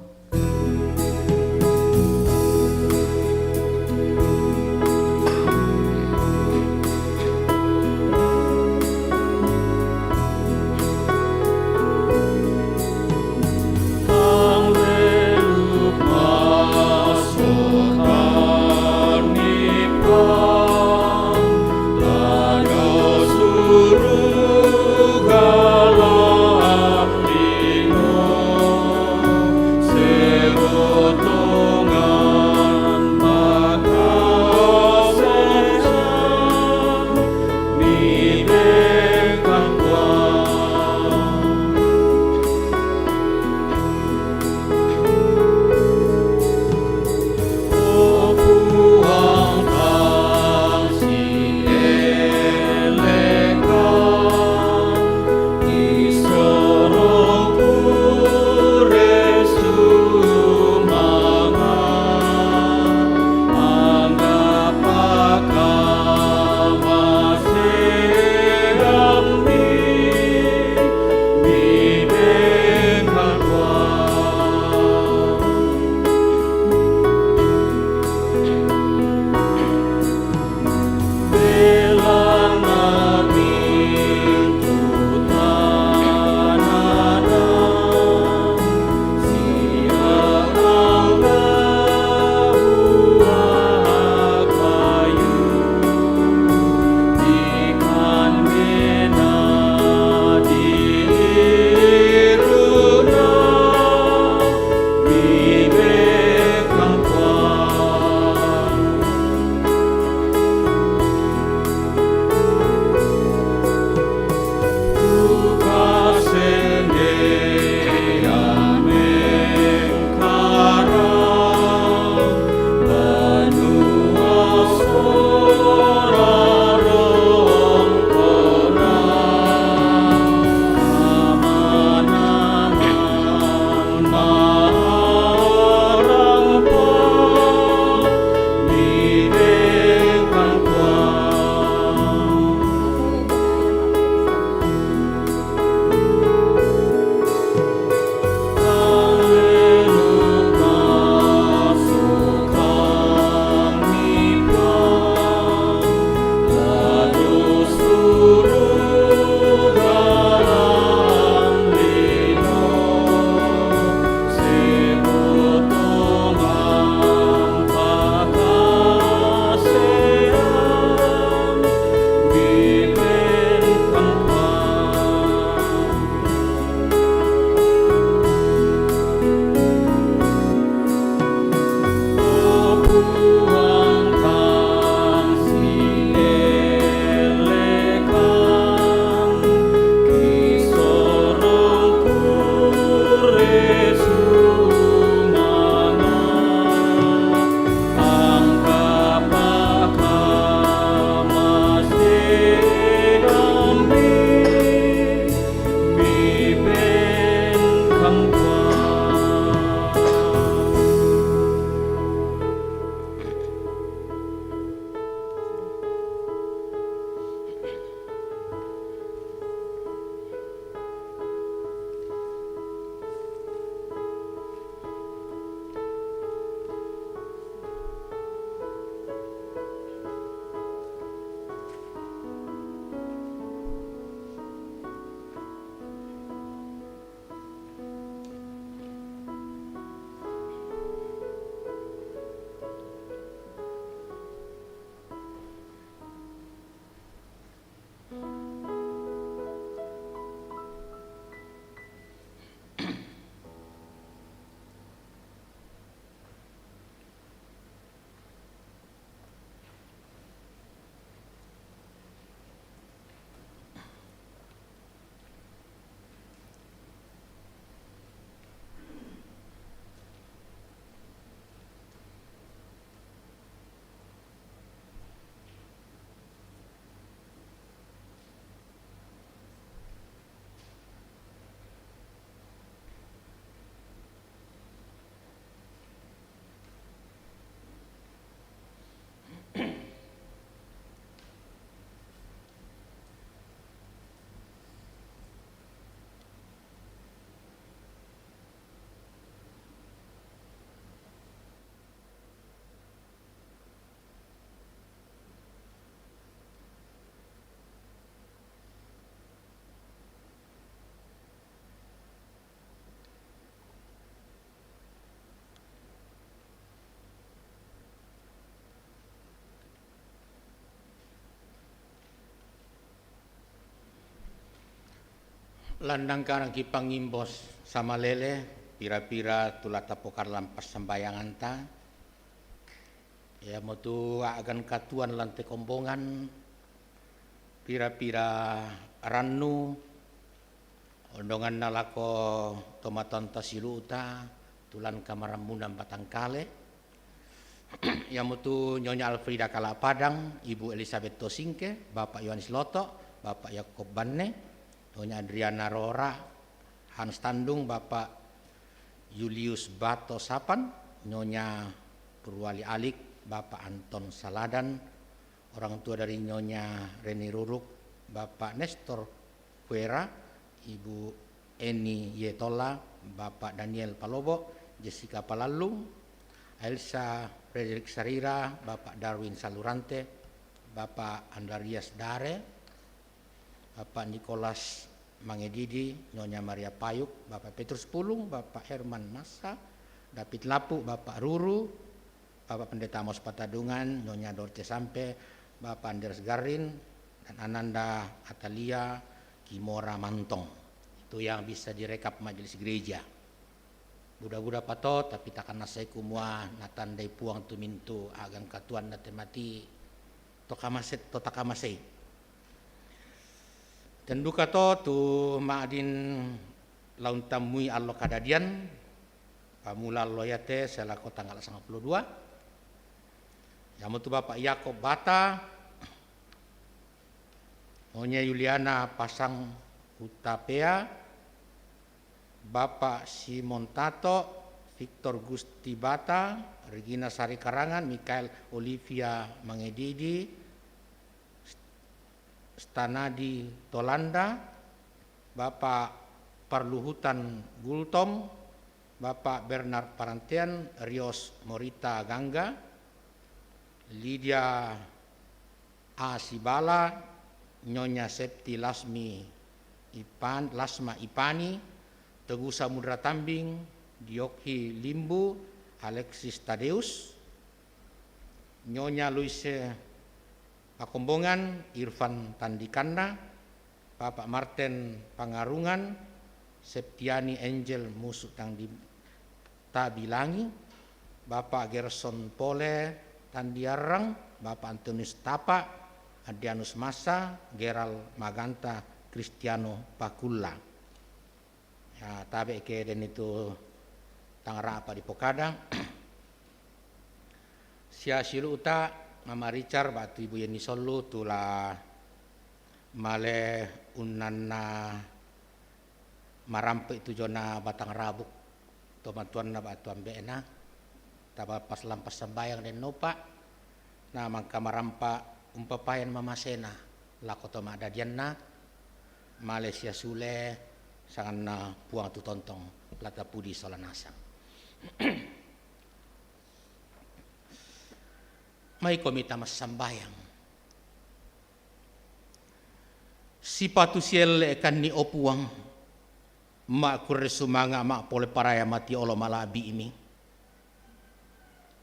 Lannang karang kipangimbos samalele, pira-pira tu la tapokarlan passambayanganta. Iamotu a'gan katuoan lan te kombongan, pira-pira rannu, ondonganna lako tomatoanta siulu'ta, tu lan kamarammunan Batangkale. Iamotu Nyonya Alfrida Kala Padang, Ibu Elizabeth Tosingke, Bapak Yohanes Loto, Bapak Yakob Banne, Nyonya Adriana Rora, Hans Tandung, Bapak Julius Bato Sapan, Nyonya Purwali Alik, Bapak Anton Saladan, orang tua dari Nyonya Reni Ruruk, Bapak Nestor Kuera, Ibu Eni Yetola, Bapak Daniel Palobo, Jessica Palallung, Elsa Frederick Sarira, Bapak Darwin Salurante, Bapak Andarias Dare, Bapak Nicholas Mangedidi, Nyonya Maria Payuk, Bapak Petrus Pulung, Bapak Herman Massa, David Lapu, Bapak Ruru, Bapak Pendeta Amos Patadungan, Nyonya Dorce Sampe, Bapak Andreas Garin, dan Ananda Atalia Kimora Mantong. Itu yang bisa direkap majelis gereja. Buda-buda pato, tapi takanna sai kumua natandai Puang tu mintu a'gan katuoanna te mati to kamaset to takamasei. Tenduka to tu ma'din laun tammui allo kadadian, pamula allo iate selako tanggal sangpulo dua. Iamotu Bapak Yakob Bata, Nyonya Yuliana Pasang Hutapea, Bapak Simon Tato, Victor Gusti Bata, Regina Sari Karangan, Mikael Olivia Mangedidi, Stanadi Tolanda, Bapak Parluhutan Gultom, Bapak Bernard Parantean, Rios Morita Gangga, Lydia A Sibala, Nyonya Septi Lasmi Ipan, Lasma Ipani, Teguh Samudra Tambing, Diokhi Limbu, Alexis Tadeus, Nyonya Luise Pakombongan, Irfan Tandikanna, Bapak Martin Pangarungan, Septiani Angel Musu Tangdi-, Tabilangi, Bapak Gerson Pole Tandiarrang, Bapak Antonius Tapa, Adrianus Massa, Geral Maganta, Kristiano Pakulla. Ya, tabe' ke den itu tang rapa dipokada. Sia siulu'ta, Mama Richard ba'tu Ibu Yeni Sollu, tu la male unnanna marampe' tu jona Batang Rabuk, tomatuanna ba'tu ambe'na, taba pas lampas sambayang den nopa, na mangka marampa umpapayan mamasena lako to ma'dadianna, male sia sule sanganna Puang tu tontong, la tapudi sola nasang. Maikomi ta massambayang. Sipatu sielle'kanni, o Puang, ma'kurre sumanga' ma'pole paraya mati olo mala'bi'mi.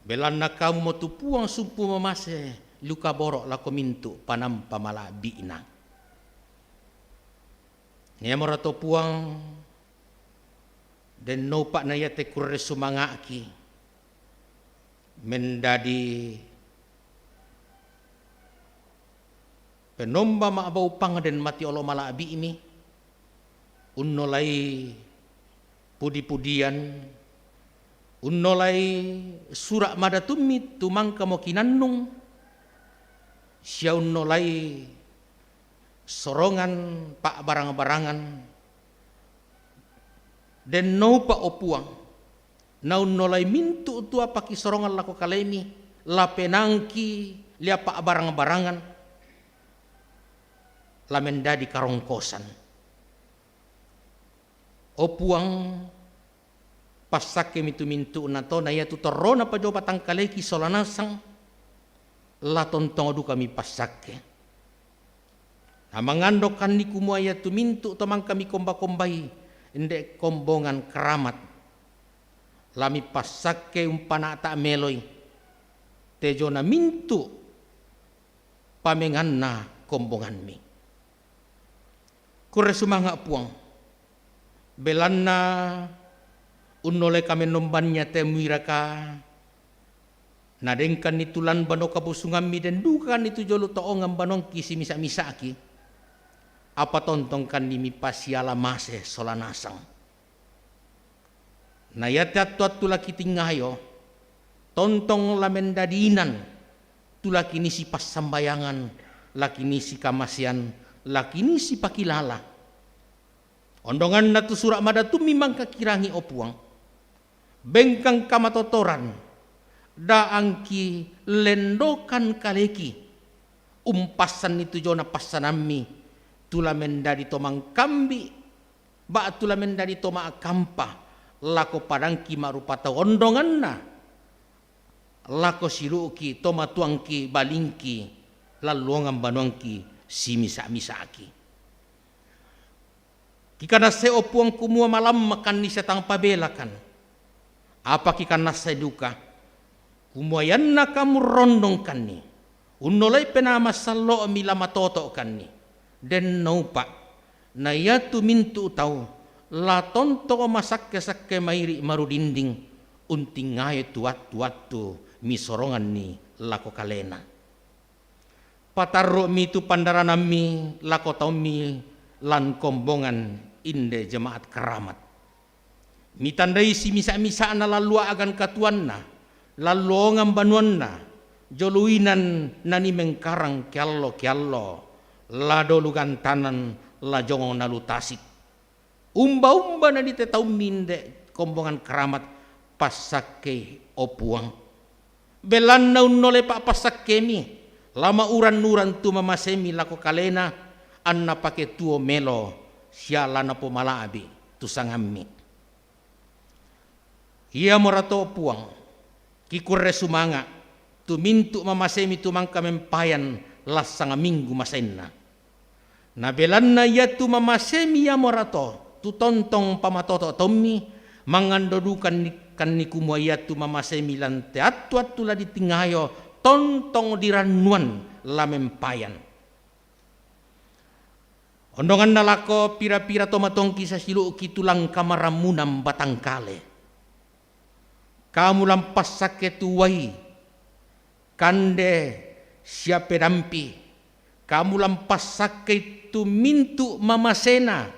Belanna Kamumo tu Puang sumpu mamase, lu kaboro' lako mintu' panampa mala'bi'na. Niamora to Puang, den noupa'na iate kurre sumanga'ki, mendadi penomba ma'bau pangden mati olo mala'bi'mi, unnolai pudi-pudian, unnolai sura' madatummi tu mangkamo kinannung, sia unnolai sorongan pa'barang-barangan, den noupa, o Puang, naunnolai mintu' tu apa kisorongan lako kalemi, la penaangki, lia pa'barang-barangan, la mendadi karongkosan. O Puang, passakkemi tu mintu'na to, na iatu torrona pajopatang kaleki sola nasang, la tontong dukami passakke. Na mangandokkanni kumua iatu mintu' to mangkami komba-kombai, inde' kombongan karamat, la mipassakke umpana'ta meloi, tejona mintu' pamenganna kombongammi. Kurre sumanga', Puang, Belanna unnolai kamennombannya te muiraka, na dengkanni tulan banua kabusungammi, den dukakanni tu jolo toongan banuangki simisa-misaki, apa tontongkanni mipasiala mase sola nasang. Na iate attu-attu laki tingayo, tontong la mendadinan, tu laki nisi passambayangan, laki nisi kamasean, laki nisi pakilala. Ondonganna tu sura' madatummi mangkakirangi, o Puang. Bengkang kamatotoran, daangki lendokan kaleki. Umpassanni tu jona passanammi, tu la mendadi to mangkambi, ba'tu la mendadi to ma'kampa, lako padangki ma'rupa tau ondonganna, lako siulu'ki, tomatuangki, balingki, lalluongang banuangki, simisa-misaki. Kikanassai, o Puang, kumua malammakanni sia tang pabelakan. Apa kikanassai duka, kumua ianna kamu rondongkanni, unnolai penaa massallo'mi la matoto'kanni. Den naupa', na iatu mintu' tau la tontong masakke-sakke mairi' marudinding, untingayoi tu attu-attu misoronganni lako kalena. Patarru'mi tu pandaranammi lako taummi lan kombongan, inde jemaat karamat. Mitandai simisa-misa'na lalluagan katuanna, lalluongang banuanna, jolo inan nani mengkarang keallo-keallo, la dolu gantanan, la jongong nalu tasik. Umba-umba nani te taummi, inde kombongan karamat, passakkei, o Puang. Belanna unnolai pa'passakkemi, la ma'uran-uran tu mamasemi lako kalena, anna pake tuo melo, sia la napomala'bi tu sangammi. Iamorato, o Puang, kikurre sumanga', tu mintu' mamasemi tu mangka mempayan lassanga minggu masenna. Na belanna iatu mamasemi iamorato, tu tontong pamatoto' taummi, mangando dukanni, kanni kumua iatu mamasemi lan te attu-attu la ditingayo, tontong dirannuan la mempayan. Ondonganna lako pira-pira tomatuangki sia siulu'ki tu lan kamarammunan batang kale. Kamu lan passakke tu uai, kande sia pedampi, kamu lan passakkei tu mintu' mamasena,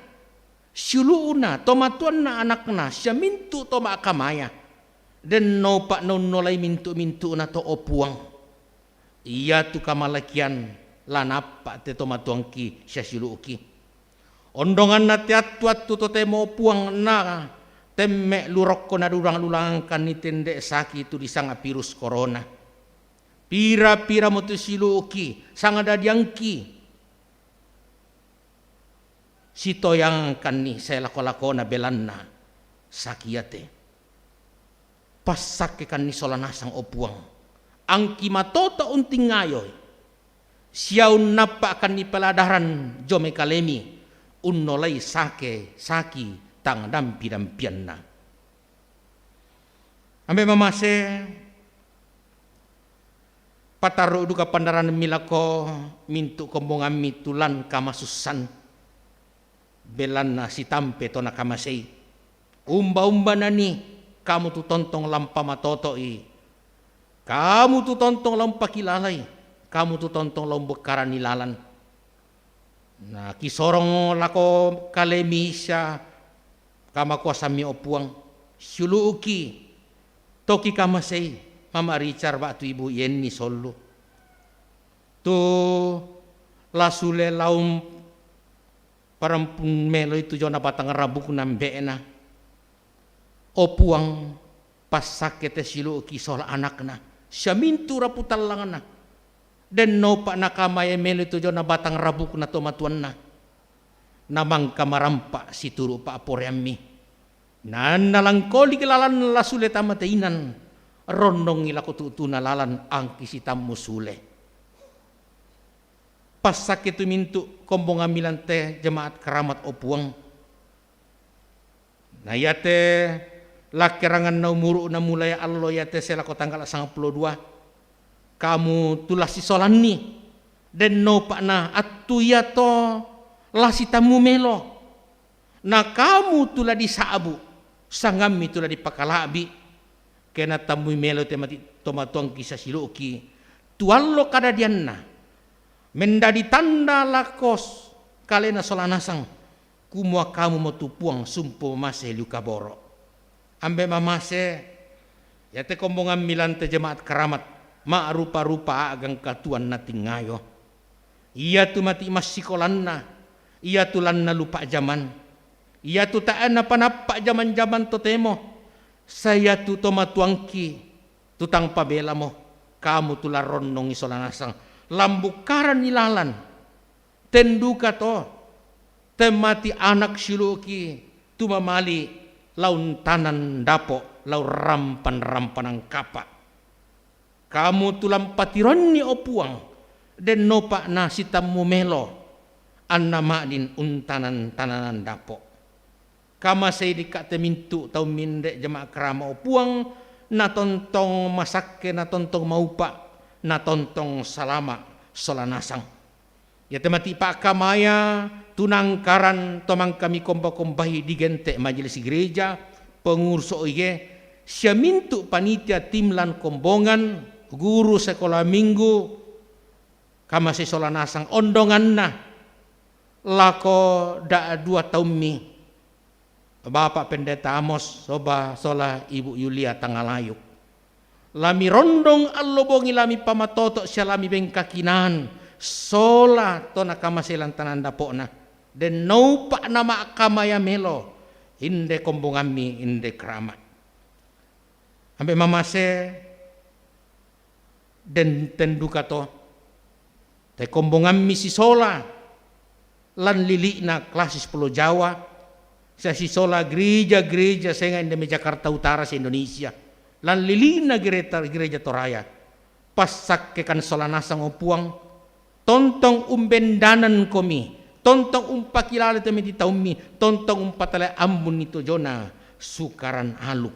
siulu'na, tomatuanna, anakna, sia mintu' to ma'kamaya. Den naupa' naunnolai mintu'-mintu'na to, o Puang. Iatu kamalakian la naappa' te tomatuangki sia siulu'ki. Ondonganna te attu-attu totemo, o Puang, na temme' lu rokko nadurang-durangangkanni tende' saki tu disanga virus corona. Pira-pira mo tu siulu'ki, sangadadiangki, sitoyangkanni sae lako-lakona belanna saki iate. Passakkekanni sola nasang, o Puang, angki matoto' untingayoi, sia unnappa'kanni peladaran jomai kalemi, unnolai sake saki tang dampi-dampianna. Ambe' mamase, patarru' duka pandaranammi lako mintu' kombongammi tu lan kamasussan, belanna sitampe to nakamasei. Umba-umba nani, kamu tu tontong la umpamatoto'i, kamu tu tontong la umpakilalai, kamu tu tontong la umbekkarani lalan. Na kisorong lako kalemi sia kamakuasammi, o Puang, siulu'ki to kikamasei, Mama Richard ba'tu Ibu Yenni Sollu. Tu la sule la umparampun meloi tu jona batang rabukna ambe'na. O Puang, passakke te siulu'ki sola anakna, sia mintu' rapu tallangna. Den naupa' nakamaya meloi tu jona batang rabukna tomatuanna, na mangka marampa' situru' pa'poraiammi. Na, na langkoliki lalan la sule tama te inan, rondongi lako tu'tuna lalan angki sitammu sule. Passakke tu mintu' kombongammi lan te jemaat karamat, o Puang. Na iate lakkeranganna umuru'na mulai allo iate sae lako tanggala sangpulo dua, kamu tu la sisolanni, den naupa' na attu iato la sitammu melo. Na kamu tu la disa'bu, sangammi tu la dipakala'bi, kena tammui melo te mati tomatuangki sasilo'ki, tuallo kadadianna, mendadi tanda lakos kalena sola nasang, kumua kamu mo tu Puang sumpu mamase liu kaboro. Ambe mamase, iate kombongammi lante jemaat keramat, ma'rupa-rupa a'gang katuan natingayo. Iatu mati massikolanna, iatu lanna lupa jaman, iatu ta'na panappa jaman-jaman totemo, saiatu tomatuangki, tu tang pabelamo, kamu tu larronnongi sola nasang, lambukkaranni lalan, tenduka to, temmati anak silo'ki, tu mamali launtanan dapo, laurampan-rampanan kapa. Kamu tu lampatiroanni, o Puang, dennopa nasitammu melo, anna ma'din untanan-tananan dapo. Kamasei dikka te mintu tau minde jemaat kerama, o Puang, natontong masakke, natontong maupa, natontong salama sola nasang. Iate mati pakkamaya, tunangkaran tomangkami komba-kombai digente majelis gereja, pengurus O I G, sia mintu panitia tim lan kombongan, guru sekolah minggu, kamasei sola nasang ondonganna lako da dua taummi, Bapak Pendeta Amos, soba sola Ibu Yulia Tangalayuk. Lami rondong allo bongi, lami pamatoto sia lami bengkakinaan sola to nakamasei lantanan dapo'na. Dennoupa nama'kamaya melo, inde kombongammi, inde kerama. Ambe mamase, den tenduka to, te kombongammi sisola lan lili'na klasis Pulo Jawa, sia sisola gereja-gereja senga inde mai Jakarta Utara se-Indonesia, lan lili'na gereta-, gereja Toraya. Passakkekan sola nasang, o Puang, tontong umbendanengkomi, tontong umpakilala te meti taummi, tontong umpatale ambunni tojona Sukaran Aluk.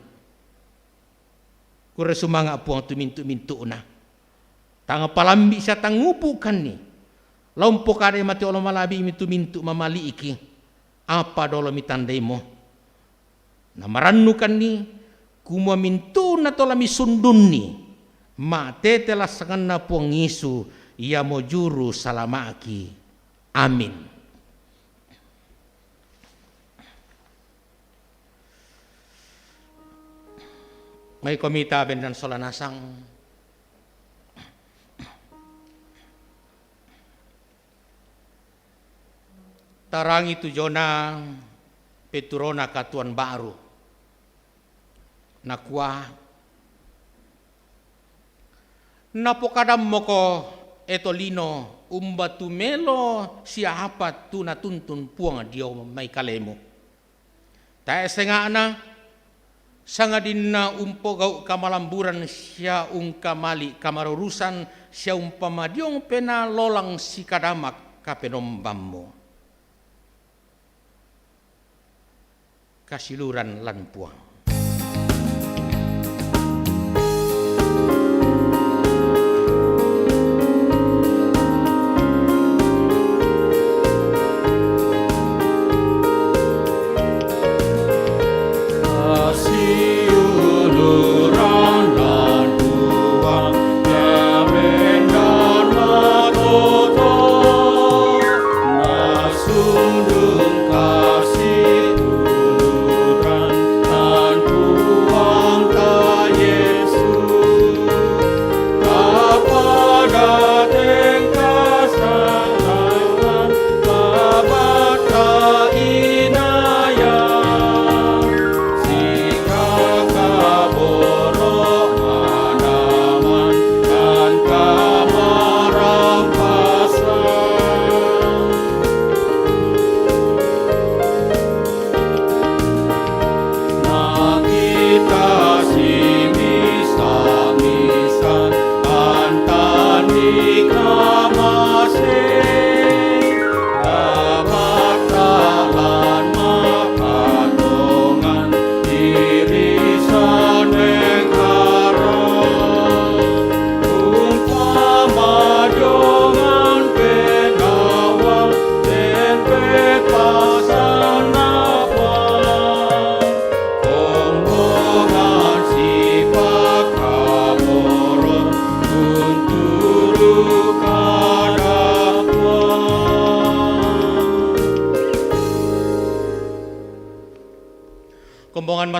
Kure sumanga, Puang, tu mintu-mintu'na. Tang palambi sia tang ngupukanni. Lao mpokadai mate olo malabi'mi tu mintu mamali'iki, apa dolo mitandaimo. Namarannukanni, kumua mintu'na to lami sundunni, matete lassanganna Puang Yesu, iamo juru salama'ki. Amin. Mai komita bendan sola nasang. Tarangi tu jona peturona katuoan ba'ru. Nakua, napokadammoko, e tolino, umba tu melo sia apa tu natuntun Puang dio mai kalemu. Tae senga'na, sangadinna umpogau kamalamburan sia ungkamali kamarurusan sia umpamadiong penaa lolang sikadama Kapenombammu. Kasiluran lan Puang.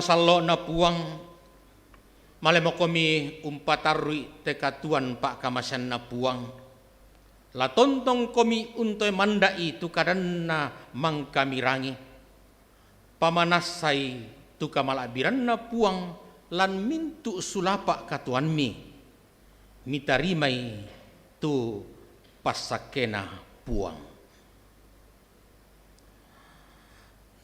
Tallo'na Puang, malemokomi umpatarru'i te katuoan pa'kamaseanna Puang. La tontongkomi untoe manda'i tu kadanna mangkamirangi. Pamanassai tu kamala'biranna Puang lan mintu' sulapa' katuoammi. Mitarimai tu passakkena Puang.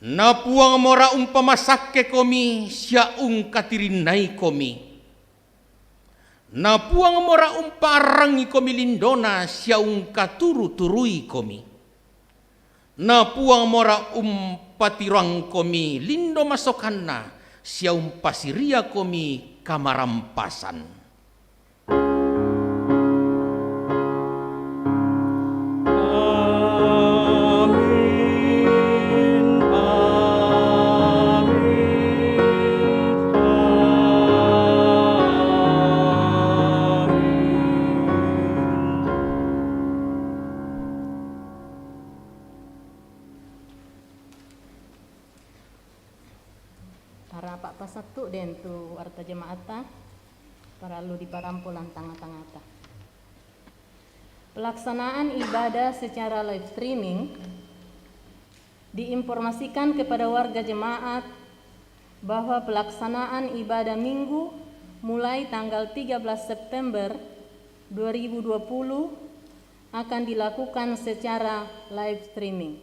Na Puang mora umpamasakkekomi sia ungkatirinnaikomi. Na Puang mora umpa'arrangikomi lindona sia ungkaturu-turuikomi. Na Puang mora umpatiroangkomi lindo masokanna sia umpasiriakomi kamarampasan. Amin, amin, amin. Arapa' pasattu' den tu warta jama'atta, parallu diparampo lan tangnga-tangngata. Pelaksanaan ibadah secara live streaming. Diinformasikan kepada warga jemaat bahwa pelaksanaan ibadah Minggu mulai tanggal tiga belas September dua ribu dua puluh akan dilakukan secara live streaming.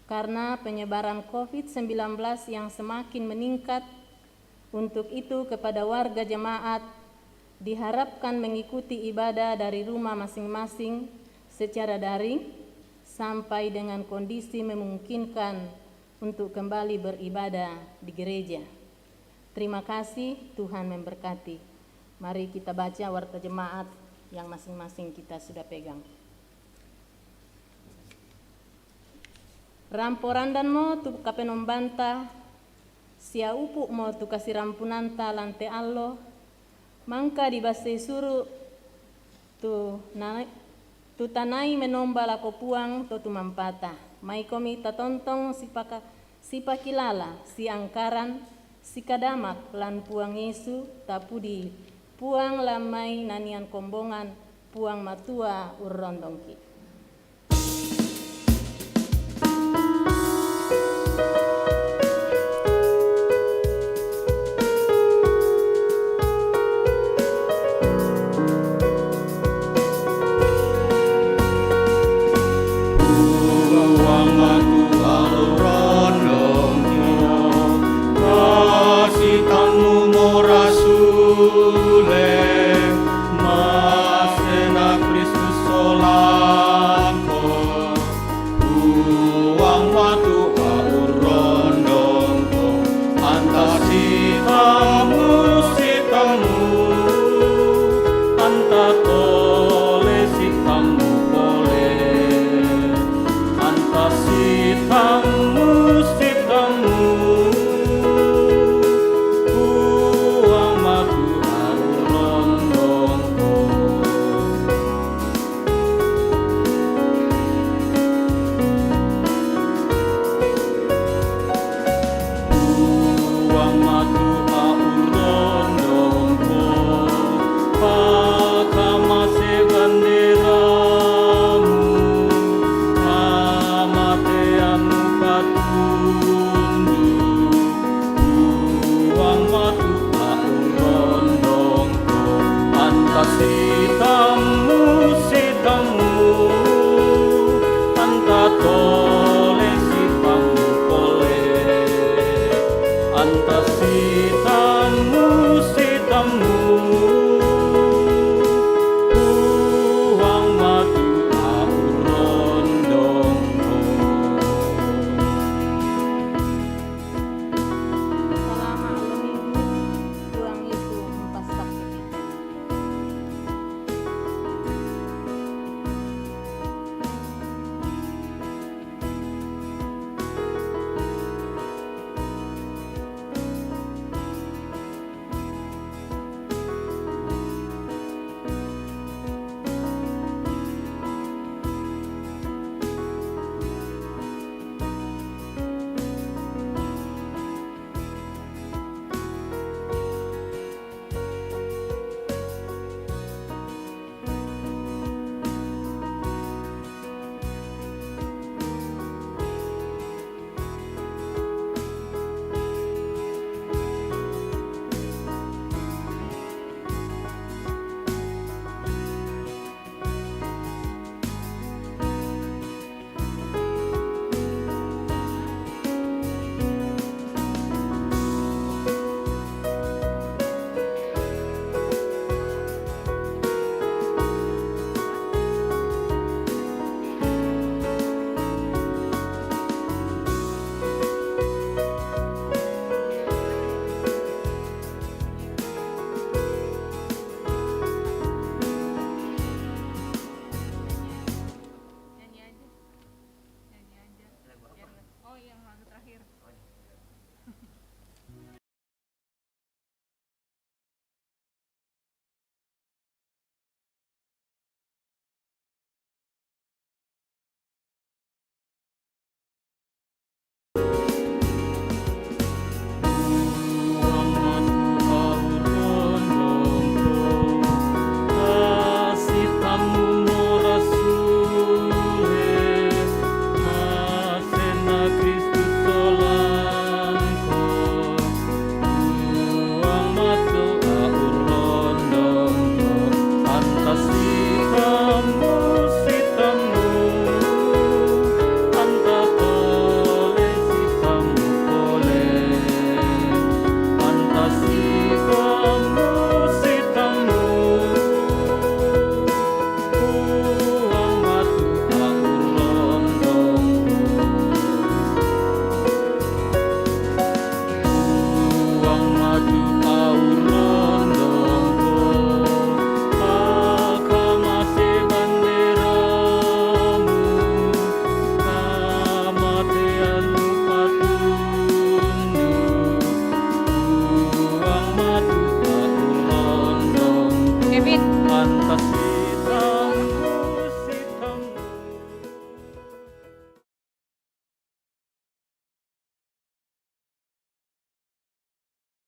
Karena penyebaran covid sembilan belas yang semakin meningkat, untuk itu kepada warga jemaat diharapkan mengikuti ibadah dari rumah masing-masing secara daring sampai dengan kondisi memungkinkan untuk kembali beribadah di gereja. Terima kasih, Tuhan memberkati. Mari kita baca warta jemaat yang masing-masing kita sudah pegang. Rampo randanmo tu Kapenombanta, sia upu'mo tu kasirampunanta lan te allo, mangka dibassei suru' tu na-, tu tanai menomba lako Puang to tumampata. Maikomi tatontong sipaka-, sipakilala, siangkaran, sikadamak lan Puang Yesu, tapudi Puang lan mai nanian kombongan, Puang Matua urrondongki'.